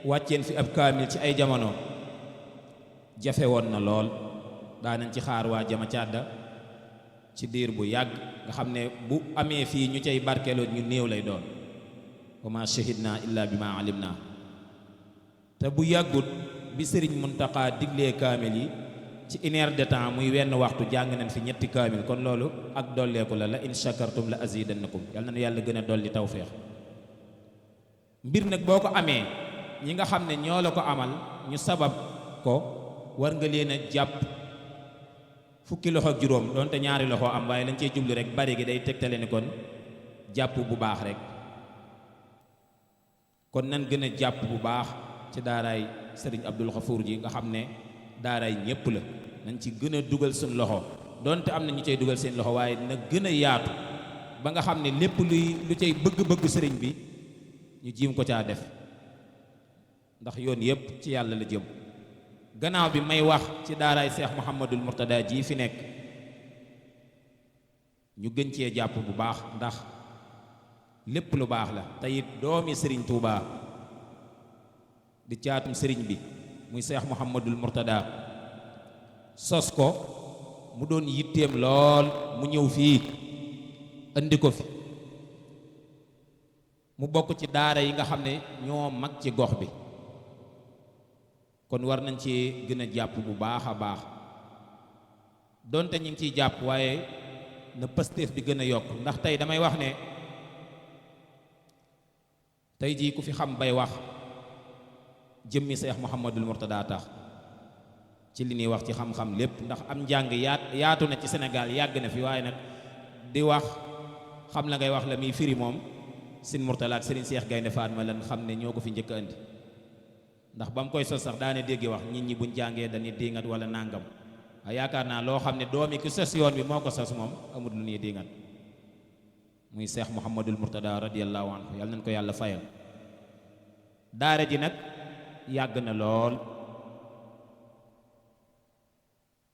wàcceen fi ab kaamil ci ay jamono jafe woon na lool daanañ ci xaar waa jama càdda ci diir bu yàgg nga xam ne bu amee fii ñu cay barkeeloo ñu néew lay doon wa ma shahidna illa bi ma alim na te bu yàggut bi sëriñ Muntaxa diglee kaamil yi ci 1 heure de temps muy wenn waxtu jàng nañ fi 3 kaamil kon loolu ak dolleeku la in shakartum la azidannakum yal na yàlla gën a dolli tawféex mbir nag boo ko amee ñi nga xam ne ñoo la ko amal ñu sabab ko war nga leen a jàpp fukki loxo ak juróom doonte 2 loxo am waaye lañ cey jublu rek bari gi day tegtale ni kon jàpp bu baax rek kon nan gën a jàpp bu baax ci daaraay sëriñ Abdul Xafuur ji nga xam ne daaraay ñépp la nañ ci gën a dugal suñ loxo doonte am na ñu cay dugal seen loxo waaye na gën a yaatu ba nga xam ne lépp lu cay bëgg-bëgg sëriñ bi ñu jiim ko caa def ndax yoon yépp ci yàlla la jëm. gannaaw bi may wax ci daaraay Cheikh Mouhamadul Mourtada ji fi nekk ñu gën cee jàpp bu baax ndax lépp lu baax la te it doomi sëriñ Touba di caatum sëriñ bi muy Cheikh Mouhamadul Mourtada sos ko mu doon yitteem lool mu ñëw fii andi ko fi mu bokk ci daara yi nga xam ne ñoo mag ci gox bi kon war nañ ci gën a jàpp bu baax a baax donte ñu ngi ciy jàpp waaye na Pastef bi gën a yokk ndax tey damay wax ne tey jii ku fi xam bay wax jëmmi Seex Muhammadul Mourtada tax ci li ñuy wax ci xam-xam lépp ndax am njàng yaatu na ci Sénégal yàgg na fi waaye nag di wax xam la ngay wax la muy firi moom Sëriñ Mourtada ak Sëriñ Seex Gaynde Fatma lan xam ne ñoo ko fi njëkk a andi ndax ba mu koy sos sax daane dégg wax nit ñi buñ jàngee dañuy diingat wala nàngam waaye yaakaar naa loo xam ne doomi ki sos yoon bi moo ko sos moom amul lu ñuy diingat muy Seex Muhammadul Mourtada radiyallahu anhu yàlla nañ ko yàlla fayal. daara ji nag yàgg na lool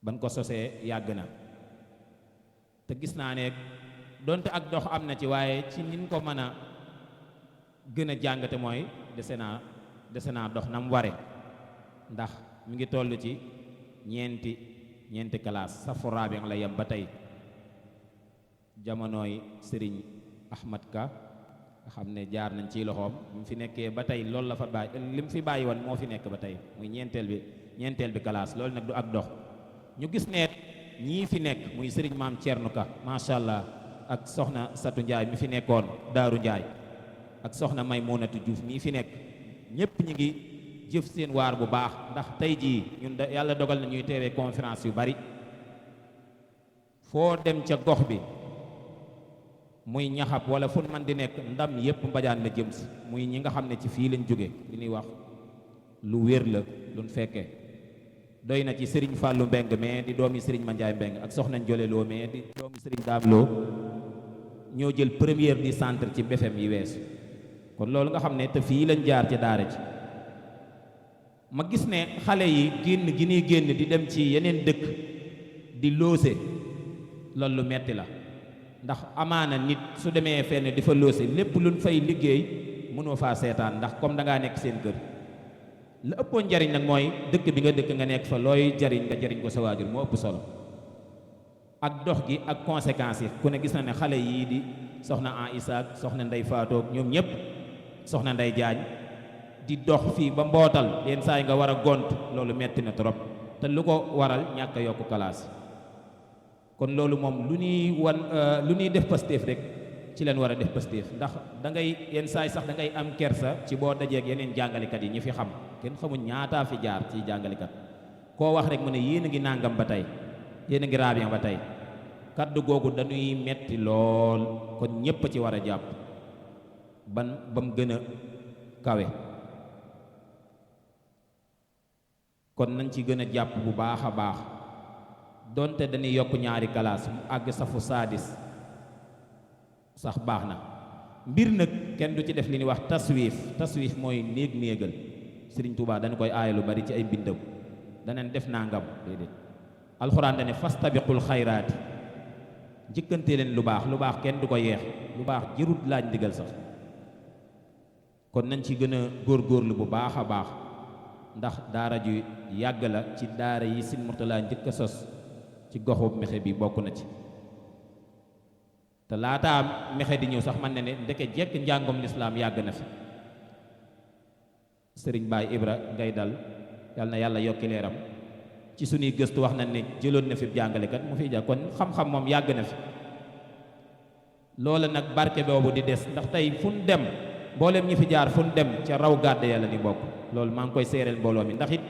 ban ko sosee yàgg na te gis naa ne donte ak dox am na ci waaye ci nin ko mën a gën a jàngate mooy dese naa dox na mu ware ndax mi ngi toll ci ñeenti classe safu raabi la yem ba tey jamonooy sëriñ Ahmad Ka nga xam ne jaar nañ ci loxoom mu fi nekkee ba tey loolu la fa bàyyi li mu fi bàyyi woon moo fi nekk ba tey muy ñeenteel bi classe loolu nag du ak dox ñu gis ne ñii fi nekk muy sëriñ maam Thierno Ka macha allah ak soxna Satu Njaay mi fi nekkoon Daaru Njaay ak soxna Maymunatu Juuf mii fi nekk ñëpp ñi ngi jëf seen waar bu baax ndax tey jii ñun yàlla dogal na ñuy teewee conférence yu bari foo dem ca gox bi muy ñaxab wala fu man di nekk ndam yëpp Mbadiane la jëm si muy ñi nga xam ne ci fii lañ jóge li ñuy wax lu wér la luñ fekkee doy na ci sëriñ Fàllu Mbeng mais di doomi sëriñ Mandiaye Mbeng ak soxna Njoleloo mais di doomi sëriñ Daamloo ñoo jël première di centre ci BFM yi weesu kon loolu nga xam ne te fii lañ jaar ci daara ji ma gis ne xale yi génn gi ñuy génn di dem ci yeneen dëkk di loose loolu lu metti la ndax amaana nit su demee fenn di fa loose lépp luñ fay liggéey mënoo faa seetaan ndax comme da ngaa nekk seen kër la ëppoon njariñ nag mooy dëkk bi nga dëkk nga nekk fa looy jariñ nga jariñ ko sa waajur moo ëpp solo ak dox gi ak conséquences yi ku ne gis na ne xale yii di soxna an Isaak soxna Ndey Faatoog ñoom ñëpp soxna Ndey Jaañ di dox fii ba mbootal yenn saa yi nga war a gont loolu metti na trop te lu ko waral ñàkk a yokk classe kon loolu moom lu ñuy def Pastef rek ci leen war a def Pastef ndax da ngay yenn saa yi sax da ngay am kersa ci boo dajeeg yeneen jàngalekat yi ñi fi xam kenn xamuñ ñaataa fi jaar ci jàngalekat koo wax rek mu ne yéen a ngi nàngam ba tey yéen a ngi raabien ba tey kaddu googu dañuy metti lool kon ñépp a ci war a jàpp ba mu gën a kawe kon nañ ci gën a jàpp bu baax a baax donte dañuy yokk ñaari classe mu àgg safu saadis sax baax na mbir nag kenn du ci def li ñuy wax taswif mooy néegal Sëriñ Tuubaa dañu koy aaya lu bari ci ay mbindam danañ def nangam déedéet alxuraan dane fastabiqul xayraati njëkkante leen lu baax kenn du ko yeex lu baax jërut laaj ndigal sax kon nañ ci gën a góorgóorlu bu baax a baax ndax daara ju yàgg la ci daara yi Sëriñ Mourtada njëkk a sos ci goxu Mexe bi bokk na ci te laataa Mexe di ñëw sax man ne ndeke jekk njàngom lislaam yàgg na fi sëriñ Baay Ibra ngay dal yal na yàlla yokki leeram ci suñuy gëstu wax na ne jëloon na fi jàngalekat mu fiy jàng kon xam-xam moom yàgg na fi loola nag barke boobu di des ndax tey fu ñu dem mboolem ñi fi jaar fu ñu dem ca raw gàdde yàlla ni bokk loolu maa ngi koy séeréel mbooloo mi ndax it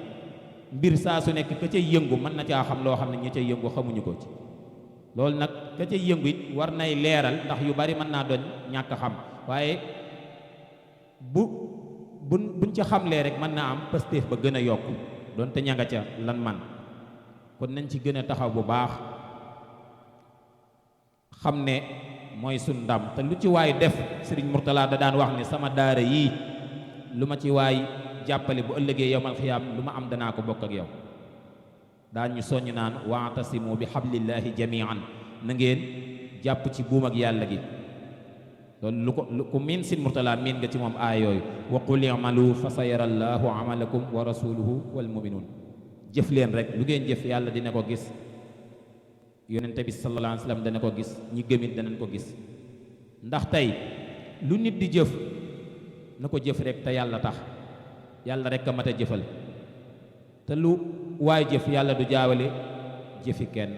mbir saa su nekk ka cay yëngu mën na caa xam loo xam ne ñi cay yëngu xamuñu ko ci loolu nag ka cay yëngu it war nay leeral ndax yu bari mën naa doon ñàkk xam waaye buñ ca xamlee rek mën naa am Pastef ba gën a yokk doonte ña nga ca lan man kon nañ ci gën a taxaw bu baax xam ne mooy sun ndam te lu ci waay def Serigne Mourtala da daan wax ne sama daara yii lu ma ci waay jàppale bu ëllëgee yowmal xiyaam lu ma am danaa ko bokk ak yow daan ñu soññ naan wa'tasimu bi hablillahi jami'an na ngeen jàpp ci buum ak yàlla gi loolu lu ko miin Serigne Mourtala miin nga ci moom aay yooyu wa qul i'malu fa sayara allahu amalakum wa rasuluhu wal mu'minun jëf leen rek lu ngeen jëf yàlla dina ko gis yonente bi sallallahu alayhi wa sallam dana ko gis ñi gëmit danañ ko gis ndax tey lu nit di jëf na ko jëf rek te yàlla tax yàlla rek a mat a jëfal te lu waay jëf yàlla du jaawale jëfi kenn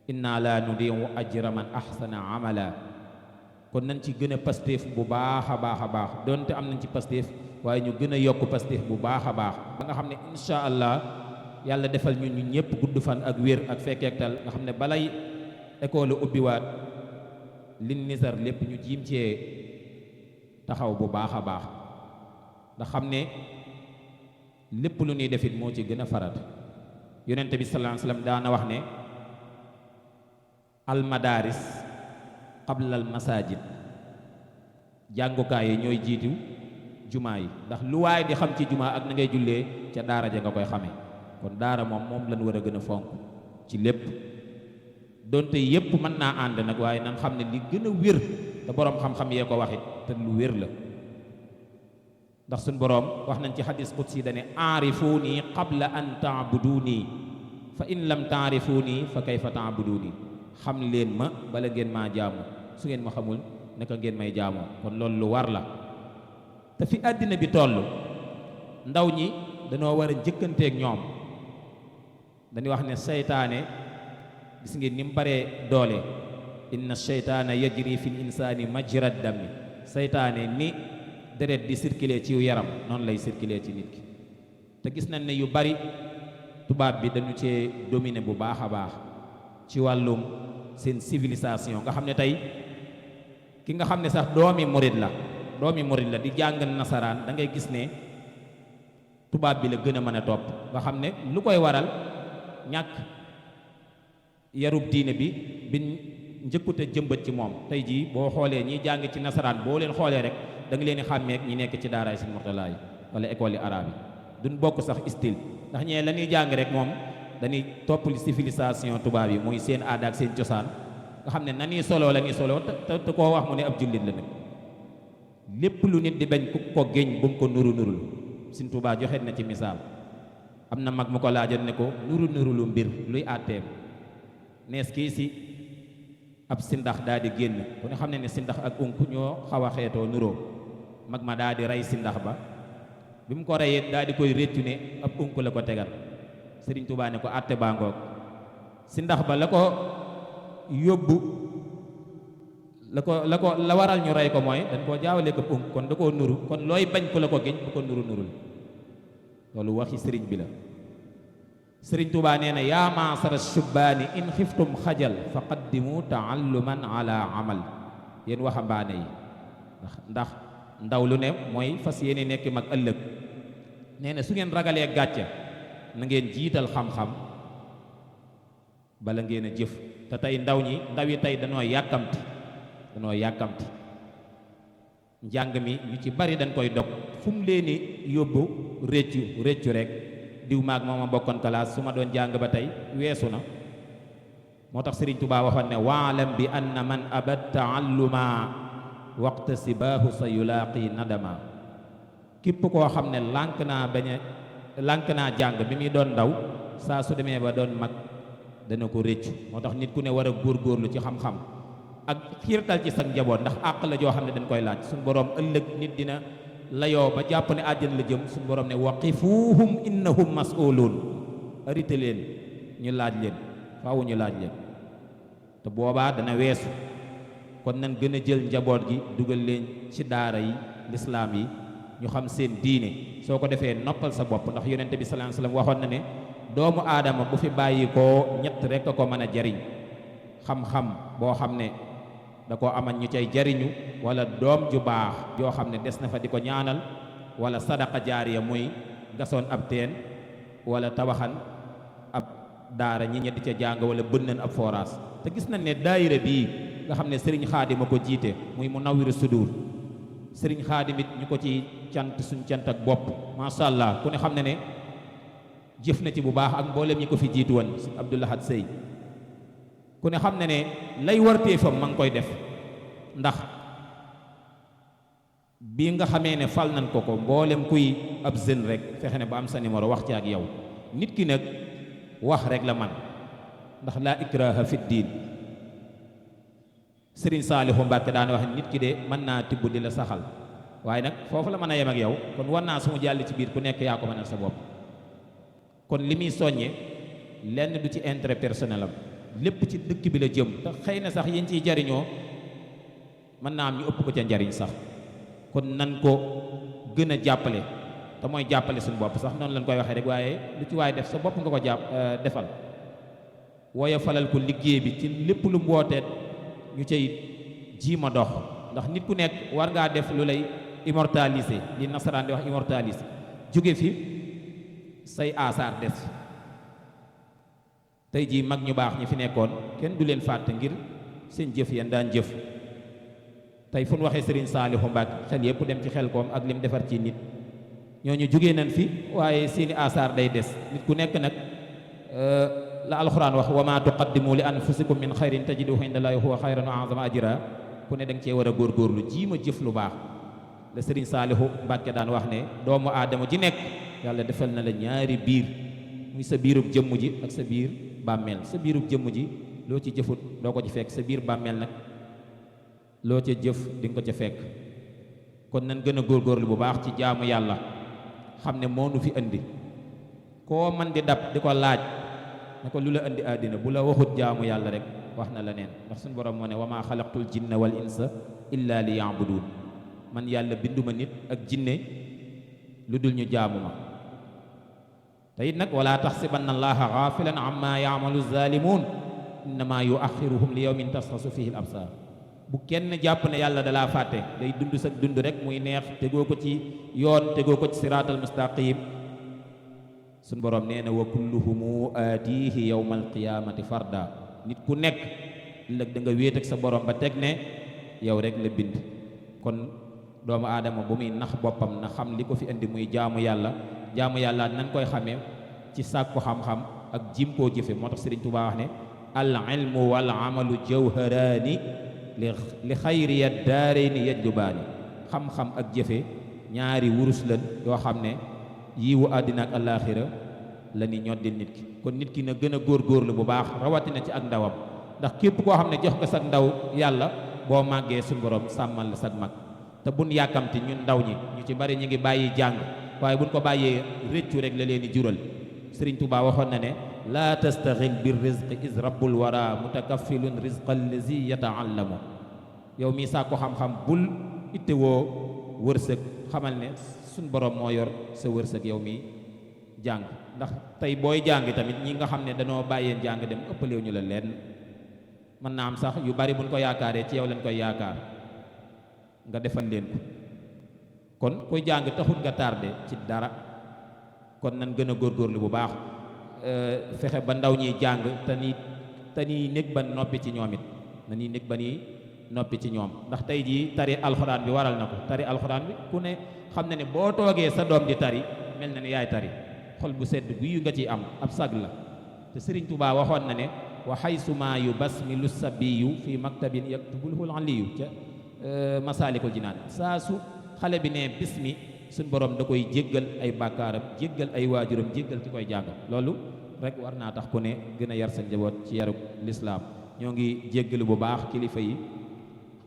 inna la nudiu ajra man ahsana amala kon nañ ci gën a pastéef bu baax a baax a baax donte am nañ ci pastéef waaye ñu gën a yokk pastéef bu baax a baax ba nga xam ne insha allah yàlla defal ñu ñëpp gudd fan ak wér ak fekkeektal nga xam ne balay école ubbiwaat lin nisar lépp ñu jiim cee taxaw bu baax a baax ndax xam ne lépp lu ñuy defit moo ci gën a farat yonente bi sallallahu alayhi wasallam daana wax ne al madaris qabla al masajid jàngukaay yi ñooy jiitu jumaa yi ndax lu waaye di xam ci jumaa ak na ngay jullee ca daara ja nga koy xamee kon daara moom lañ war a gën a fonk ci lépp donte yépp mën naa ànd nag waaye nan xam ne li gën a wér te boroom xam-xam yee ko waxit te lu wér la ndax suñ boroom wax nañ ci xadis qudsi dane aarifuuni qabla an taabuduni fa in lam taarifuuni fa kayfa taabuduni xam leen ma bala ngeen maa jaamu su ngeen ma xamul naka ngeen may jaamoo kon loolu lu war la te fi àddina bi toll ndaw ñi dañoo war a njëkkanteeg ñoom dañuy wax ne seytaane gis ngeen ni mu baree doole inna seytaana yajri fil insaani majra dami seytaane ni deret di circuler ci yaram noonu lay circuler ci nit ki te gis nañ ne yu bari tubaab bi dañu cee dominer bu baax a baax ci wàllum seen civilisation nga xam ne tey ki nga xam ne sax doomi murid la di jàng nasaraan da ngay gis ne tubaab bi la gën a mën a topp nga xam ne lu koy waral ñàkk yarub diine bi njëkkute jëmbat ci moom tey jii boo xoolee ñiy jàng ci nasaraan boo leen xoolee rek da nga leen di xàmmeek ñi nekk ci daaraay Serigne Mourtala yi wala école yi arabe yi duñ bokk sax style ndax ñee la ñuy jàng rek moom dañuy topp li civilisation tubaab yi muy seen aada ak seen cosaan nga xam ne na ñuy soloo la ñuy soloo te koo wax mu ne ab jullit la nag lépp lu nit di bañ ku ko géñ bu mu ko nuru nurul Serigne Touba joxe na ci misaal am na mag mu ko laajoon ne ko nuru nurulu mbir luy àtteem nees kii si ab sindax daal di génn ku ne xam ne ne sindax ak unk ñoo xaw a xeetoo nuroo mag ma daal di rey sindax ba bi mu ko reyee daal di koy réccu ne ab unk la ko tegal Serigne Touba ne ko àtte baa ngoog sindax ba la ko yóbbu la waral ñu rey ko mooy dañ koo jaawale ko unk kon da koo nuru kon looy bañ ko la ko géñ bu ko nuru nurul loolu waxi sëriñ bi la Sëriñ Tuubaa nee na yaa maasara shubbaani in xiftum xajal fa qaddimu taalluman ala amal yéen waxambaane yi ndax ndaw lu ne mooy fas yéene nekk mag ëllëg nee na su ngeen ragalee gàcce na ngeen jiital xam-xam bala ngeen a jëf te tey ndaw yi tey danoo yàkkamti njàng mi ñu ci bari dañ koy dog fu mu leen yóbbu réccu rek diw maag moo ma bokkoon classe su ma doon jàng ba tey weesu na moo tax Sëriñ Tuubaa waxoon ne waalam bi anna man abad taalluma waqta sibaahu sa yulaaqi nadama képp koo xam ne lànk naa jàng bi muy doon ndaw saa su demee ba doon mag dana ko réccu moo tax nit ku ne war a góorgóorlu ci xam-xam ak xiirtal ci sa njaboot ndax àq la joo xam ne dañ koy laaj suñu boroom ëllëg nit dina layoo ba jàpp ne àjjana la jëm suñu boroom ne waqifuhum innahum mas'uluun arité leen ñu laaj leen faaw ñu laaj leen te boobaa dana weesu kon nan gën a jël njaboot gi dugal leen ci daara yi lislaam yi ñu xam seen diine soo ko defee noppal sa bopp ndax yonente bi sallallahu alayhi wasallam waxoon na ne doomu aadama bu fi bàyyi koo ñett rekk a ko mën a jariñ xam-xam boo xam ne da koo amal ñu cay jariñu wala doom ju baax yoo xam ne des na fa di ko ñaanal wala sadaqa jaariya muy gasoon ab teen wala tabaxan ab daara ñi ñe di ca jàng wala bënnan ab forage te gis nañ ne daayira bii nga xam ne sëriñ Xaadim a ko jiite muy Munawwiru Sudur sëriñ Xaadim it ñu ko ci cant suñ cant ak bopp macha allah ku ne xam ne ne jëf na ci bu baax ak mboolem ñi ko fi jiitu woon si Abdou Lahad Sey ku ne xam ne ne lay warteefam ma ngi koy def ndax bi nga xamee ne fal nañ ko mboolem kuy ab jeune rek fexe ne ba am sa numéro wax ci ak yow nit ki nag wax rek la man ndax laa ikraha fi diin sëriñ Saalihu Mbàkke daan wax nit ki de mën naa tibb di la saxal waaye nag foofu la mën a yem ak yow kon war naa su mu jàll ci biir ku nekk yaa ko mënal sa bopp kon li muy soññe lenn du ci intérêt personnel am lépp ci dëkk bi la jëm te xëy na sax yéen ciy jariñoo mën naa am ñu ëpp ko ca njariñ sax kon nan ko gën a jàppale te mooy jàppale suñu bopp sax noonu lañ koy waxee rek waaye lu ci waaye def sa bopp nga ko jàpp defal wooye falal ko liggéey bi ci lépp lu mu wooteet ñu cay jiima dox ndax nit ku nekk war ngaa def lu lay immortaliser li nasaraan di wax immortaliser jóge fi say aasaar des tey jii mag ñu baax ñi fi nekkoon kenn du leen fàtte ngir seen jëf yan daan jëf tey fu nu waxee Serigne Saalihu Mbàkke xel yëpp dem ci xel koom ak lim defar ci nit ñooñu jógee nañ fi waaye seeni aasaar day des nit ku nekk nag la alxuraan wax wa ma tuqaddimu li anfusikum min xayrin tajiduhu indallahi huwa xayran wa azama ajra ku ne da nga cee war a góorgóorlu jiima jëf lu baax la Serigne Saalihu Mbàkke daan wax ne doomu aadama ji nekk yàlla defal na la ñaari biir muy sa biirub jëmm ji ak sa biir bàmmeel sa biirub jëmm ji loo ci jëfut doo ko ci fekk sa biir bàmmeel nag loo ca jëf di nga ko ca fekk kon nan gën a góorgóorlu bu baax ci jaamu yàlla xam ne moo nu fi indi koo man di dab di ko laaj ne ko lu la indi àddina bu la waxut jaamu yàlla rek wax na la neen ndax suñu borom moo ne wa maa xalaqtul jinna wal insa illa li yaabuduun man yàlla binduma nit ak jinne lu dul ñu jaamu ma te it nag wala taxsibanna allaha gaafilan amma yaamalu zalimun innama yuaxiruhum li yawmin tasxasu fihi al absar bu kenn jàpp ne yàlla dalaa fàtte day dund sa dund rek muy neex tegoo ko ci yoon tegoo ko ci siraatal mustaqim suñ borom nee na wa kulluhumu aatihi yawma alqiyamati farda nit ku nekk ëllëg da nga wéet ak sa borom ba teg ne yow rek la bind kon doomu aadama bu muy nax boppam na xam li ko fi indi muy jaamu yàlla nan koy xamee ci sàkku xam-xam ak jim koo jëfe moo tax Sëriñ Tuubaa wax ne al ilmu wal amalu jawharaani li xayriya daarayni yajlubaani xam-xam ak jëfe ñaari wurus lan yoo xam ne yiwu àddina ak alaaxira la ni ñoddil nit ki kon nit ki na gën a góorgóorlu bu baax rawatina ci ak ndawam ndax képp koo xam ne jox nga sag ndaw yàlla boo màggee suñu borom sàmmal la sag mag te buñ yàkkamti ñun ndaw ñi ñu ci bari ñu ngi bàyyi jàng waaye buñ ko bàyyee réccu rek la leen di jural Sëriñ Tuubaa waxoon na ne laa tastaxil bir rizqi is rabbul wara mutakaffilun rizqa allazi yataallamu yow mii saa ko xam-xam bul ittewoo wërsëg xamal ne suñ borom moo yor sa wërsëg yow mii jàng ndax tey booy jàng tamit ñi nga xam ne danoo bàyyeen jàng dem ëppalewu ñu la leen mën naa am sax yu bari buñ ko yaakaaree ci yow lañ koy yaakaar nga defal leen ko kon koy jàng taxut nga tardé ci dara kon nan gën a góorgóorlu bu baax fexe ba ndaw ñiy jàng te ni nekk ba noppi ci ñoom it na ni nekk ba ni noppi ci ñoom ndax tey jii tari alxuraan bi waral na ko tari alxuraan bi ku ne xam na ne boo toogee sa doom di tari mel na ne yaay tari xol bu sedd guyu nga ciy am ab sag la te Sëriñ Tuubaa waxoon na ne wa xaysuma yu basmilu sabiyu fi maktabin yaktubulhu aliyu ca masaalikul jinaan saa su xale bi ne bismi suñ borom da koy jéggal ay bàkkaaram jéggal ay waajuram jéggal ki koy jàng loolu rek war naa tax ku ne gën a yar sa njaboot ci yarub lislaam ñoo ngi jéggalu bu baax kilifa yi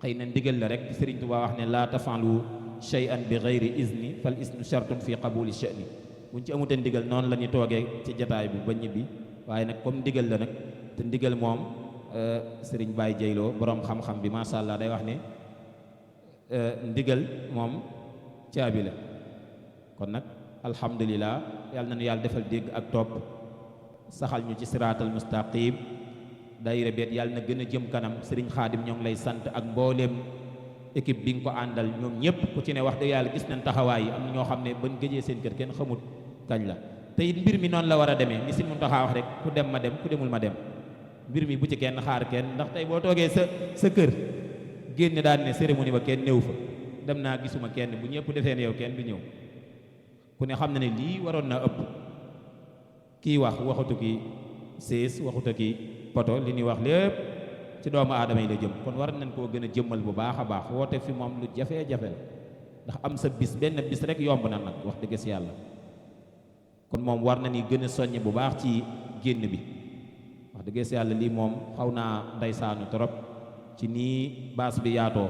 xëy na ndigal la rek Sëriñ Tuubaa wax ne laa tafalu shay'an bi gayri izni fal isnu shartun fi qabuli sha'ni buñ ci amute ndigal noonu la ñu toogee ci jataay bi ba ñibbi waaye nag comme ndigal la nag te ndigal moom Sëriñ Baye Jeyloo borom xam-xam bi masha Allah day wax ne ndigal moom caabi la kon nag alhamdulilah yàlla na nu yàlla defal dégg ak topp saxal ñu ci siraatal mustaqim daayira beet yàlla na gën a jëm kanam Sëriñ Xaadim ñoo ngi lay sant ak mbooleem équipe bi nga ko àndal ñoom ñëpp ku ci ne wax dëgg yàlla gis nañ taxawaay yi am na ñoo xam ne bañ gëjee seen kër kenn xamut kañ la te it mbir mi noonu la war a demee ni si mun taxaa wax rek ku dem ma dem ku demul ma dem mbir mi bu ci kenn xaar kenn, ndax tey boo toogee sa kër génne daan ne cérémonie ba kenn néew fa, dem naa gisuma kenn, bu ñëpp defee ne yow kenn du ñëw. ku ne xam na ne lii waroon naa ëpp. kii wax waxutu ki sées waxutu ki poto, li ñuy wax lépp ci doomu aadama yi la jëm. kon war nañ koo gën a jëmmal bu baax a baax. woote fi moom lu jafe-jafe la, ndax am sa bis benn bis rek yomb na nag wax dëgg si yàlla. kon moom war na ni gën a soññ bu baax ci génn bi. wax dëgg si yàlla lii moom xaw naa ndeysaanu trop ci nii baas bi yaatoo.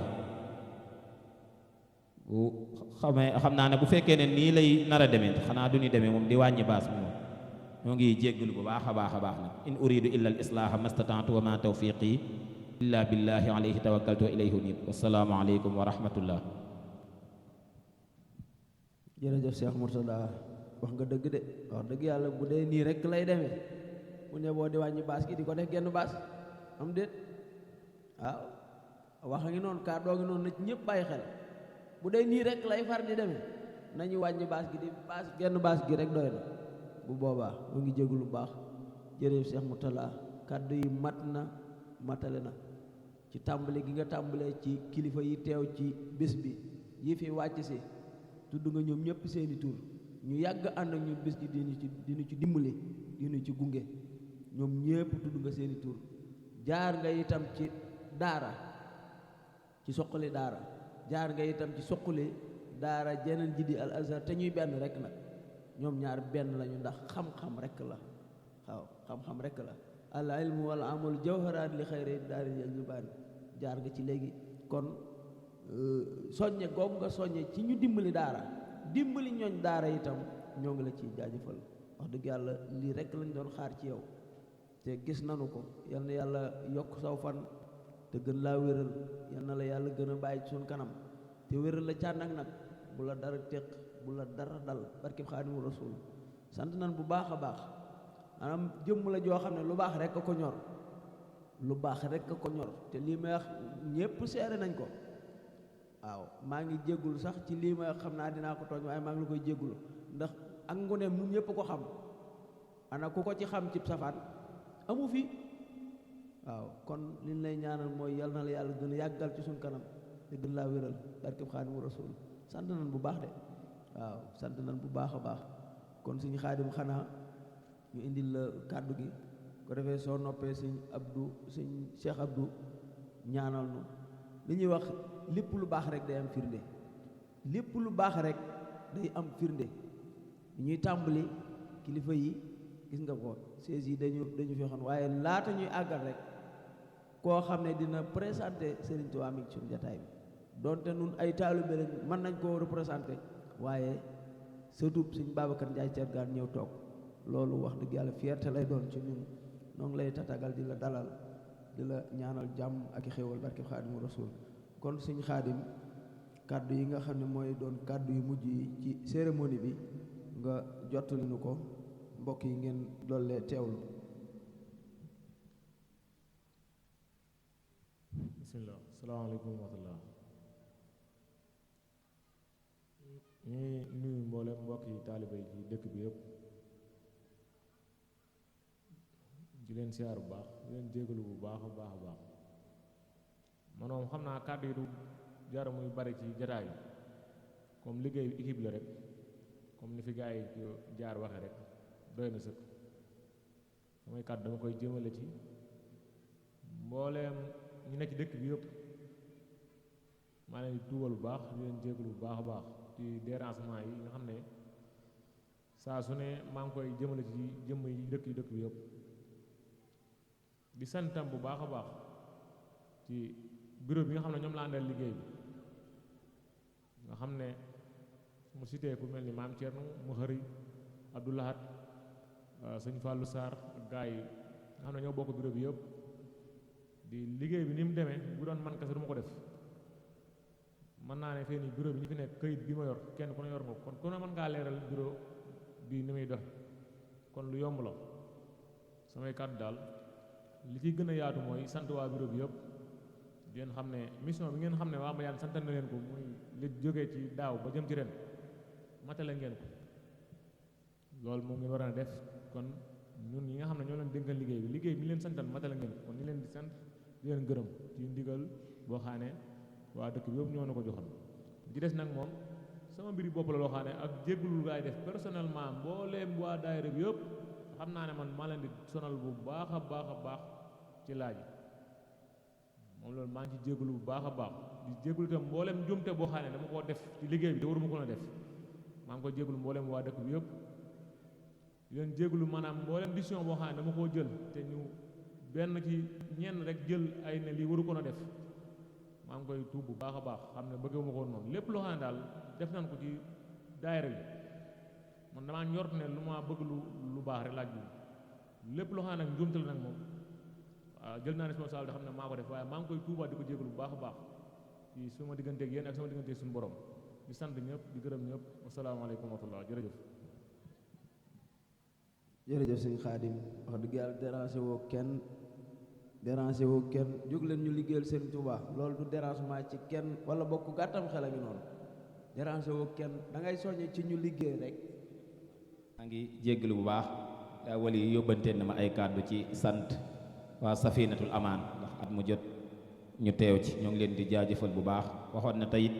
bu xam naa ne bu fekkee ne nii lay nar a demee xanaa du ñu demee moom di wàññi baas bi moom. ñoo ngi jéggalu bu baax a baax a baax nag. in uridu illa al islaaha mastata'tu wa ma tawfiqi illa billahi alayhi tawakkaltu wa ilayhi unib. wassalaamu aleykum wa rahmatullah. jërëjëf Cheikh Mourtada wax nga dëgg de, wax dëgg yàlla bu dee nii rek lay demee bu ne boo di wàññi baas gi di ko def genn baas am déet. waaw wax a ngi noonu kàddoo ngi noonu na ci ñëpp bàyyi xel. bu dee nii rek lay far di demee nañu wàññi baas gi di baas genn baas gi rek doy na. bu boobaa mu ngi jéglu lu baax. jërëjëf Cheikh Mourtada kàddu yi mat na matale na ci tàmbali gi nga tàmbalee ci kilifa yi teew ci bés bi yi fi wàcc si tudd nga ñoom ñëpp seeni tur ñu yàgg ànd ak ñun bés gi dinu ci dimbali dinu ci gunge ñoom ñëpp tudd nga seeni tur. jaar nga itam ci daara ci soqali daara, jaar nga itam ci soqali daara jeneen ji di al azhar te ñuy benn rek nag. ñoom ñaar benn lañu ndax xam-xam rek la. waaw xam-xam rek la. al ilmu wal amal jawharaat li xayri daari jubaan jaar nga ci léegi. kon soññe googu nga soññe ci ñu dimbali daara dimbali ñooñ daara itam ñoo ngi la ciy jaajëfal. wax dëgg yàlla lii rek lañ doon xaar ci yow te gis nanu ko. yal na yàlla yokk saw fan te gën laa wéral. yal na la yàlla gën a bàyyi ci suñ kanam te wéral la cànnak nag bu la dara téq bu la dara dal barkeb Xaadimu Rasuul. sant nan bu baax a baax. maanaam jëmm la joo xam ne lu baax rek a ko ñor, lu baax rek a ko ñor te lii may wax ñépp seere nañ ko. waaw maa ngi jéggul sax ci lii may xam naa dinaa ko tooñ waaye maa ngi la koy jéggul ndax ak ngoneem ñun ñépp ko xam. ana ku ko ci xam cib safaan amu fi. waaw kon liñ lay ñaanal mooy yal na la yàlla gën a yàggal ci suñ kanam te gën laa wéral barkeb Xaadimu Rasuul. sant nañ bu baax de, waaw sant nañ bu baax a baax. kon suñu Xaadim xanaa ñu indil la kàddu gi ko defee soo noppee sëñ Cheikh Abdou ñaanal nu. li ñuy wax lépp lu baax rek day am firnde, lépp lu baax rek day am firnde. ñuy tàmbali kilifa yi gis nga ko seize yi dañu fexoon waaye laata ñuy àggal rek koo xam ne dina présenté Serigne Touba mi ci suñu jataay bi donte nun ay taalibe lañ mën nañ koo représenté waaye surtout Serigne Babacar Ndiaye Thiergane ñëw toog loolu wax dëgg yàlla fierté lay doon ci ñun. noo ngi lay tatagal di la dalal di la ñaanal jàmm ak i xéewal barke Xaadimu Rasuul. kon Serigne Xaadim kàddu yi nga xam ne mooy doon kàddu yu mujj yi ci cérémonie bi nga jottali nu ko mbokk yi ngeen dollee teewlu. bismillah. asalaamaaleykum wa rahmatullah. ñuy nuyu mboolem mbokk yi taalibe yi ci dëkk bi yëpp di leen siyaar bu baax di leen jégalu bu baax a baax a baax. man moom xam naa kàddu yi du jar muy bari ci jataay bi comme liggéeyu équipe la rek comme ni fi gars yi jaar waxe rek doy na sëkk. samay kàddu dama koy jëmale ci mbooleem ñu nekk ci dëkk bi yëpp maa leen di tuubal bu baax di leen jégalu bu baax a baax ci dérangement yi nga xam ne saa su ne maa ngi koy jëmale ci jëmm yi dëkk bi yëpp di santam bu baax a baax ci bureau bi nga xam ne ñoom laa àndal liggéey bi nga xam ne mu cité ku mel ni maam Thierno mu xëri Abdoulahat sëñ Fallou Sarr ak gaa yi nga xam ne ñoo bokk bureau bi yëpp di liggéey bi ni mu demee bu doon man kese du ma ko def mën naa ne fee nii bureau bi ñu fi nekk këyit bi ma yor kenn ku ne yor nga ko kon ku ne mën ngaa leeral bureau bi ni muy dox kon lu yomb la. samay kàddu daal li ciy gën a yaatu mooy sant waa bureau bi yëpp di ngeen xam ne mission bi ngeen xam ne waa Madiane sant na leen ko muy li jógee ci daaw ba jëm ci ren matale ngeen ko loolu moom ngeen war a def kon ñun ñi nga xam ne ñoo leen dénkal liggéey bi leen santal matala ngeen kon ñu leen di sant di leen gërëm ci ndigal boo xam ne waa dëkk bi yëpp ñoo na ko joxoon ci des nag moom sama mbiri bopp la loo xam ne ak jéggulul gaay def personnellement mbooleem waa daayira bi yëpp xam naa ne man maa leen di sonal bu baax a baax ci laaj moom loolu maa ngi ci jéggulu bu baax a baax di jéggulu itam mbooleem njumte boo xam ne dama koo def ci liggéey bi te waruma ko na def maa ngi ko jéggulu mbooleem waa dëkk bi yëpp di leen jéggulu maanaam mbooleem décision boo xam ne dama koo jël te ñu benn ci ñenn rek jël ay ne lii waru ko na def maa ngi koy tuub bu baax a baax xam ne bëgguma ko noonu lépp loo xam ne daal def nañ ko ci daayira bi man damaa njort ne lu ma bëgg lu baax rek laaj bi lépp loo xam ne nag njuumte la nag moom waaw jël naa responsabilité xam ne maa ko def waaye maa ngi koy tuubaat di ko jégalu bu baax a baax ci suma digganteeg yéen ak sama digganteeg suñu borom di sant ñëpp di gërëm ñëpp asalaamaaleykum wa rahmatulah jërëjëf. jërëjëf sëñ Xaadim wax dëgg yàlla dérangé woo kenn jóg leen ñu liggéeyal seen Tuubaa loolu du dérangement ci kenn wala bokk gàttam xel a ngi noonu dérangé woo kenn da ngay soññe ci ñu liggéey rek. maa ngi jéggalu bu baax daa wali yóbbante na ma ay kàddu ci sant waa Safinatul Amaan ndax at mu jot ñu teew ci ñoo ngi leen di jaajëfal bu baax waxoon na teyit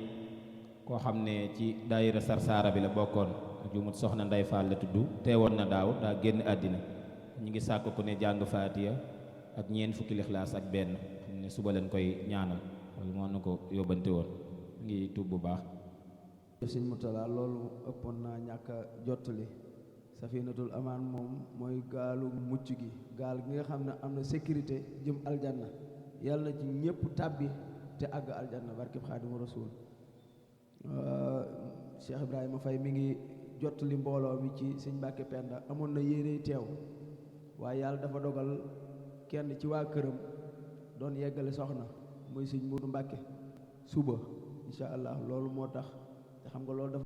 koo xam ne ci daayira Sarsara bi la bokkoon jumut soxna Ndey Fall la tudd teewoon na daaw daa génn àddina ñu ngi sàkk ku ne jàng faatiya ak ñeent fukki lixlaas ak benn xam ne suba leen koy ñaanal loolu moo na ko yóbbante woon ngi tuub bu baax. sëñ Murtala loolu ëppoon naa ñàkk a jottali Safinatul Amaan moom mooy gaalu mucc gi gaal gi nga xam ne am na sécurité jëm aljanna yàlla na ci ñëpp tàbbi te àgg aljanna barkeb Xaadimu Rasuul. Cheikh Ibrahima Faye mi ngi jottali mbooloo mi ci sëñ Mbàkke Penda amoon na yéene teew waaye yàlla dafa dogal kenn ci waa këram doon yeggale soxna muy sëñ Moodu Mbàkke suba incha allah loolu moo tax te xam nga loolu dafa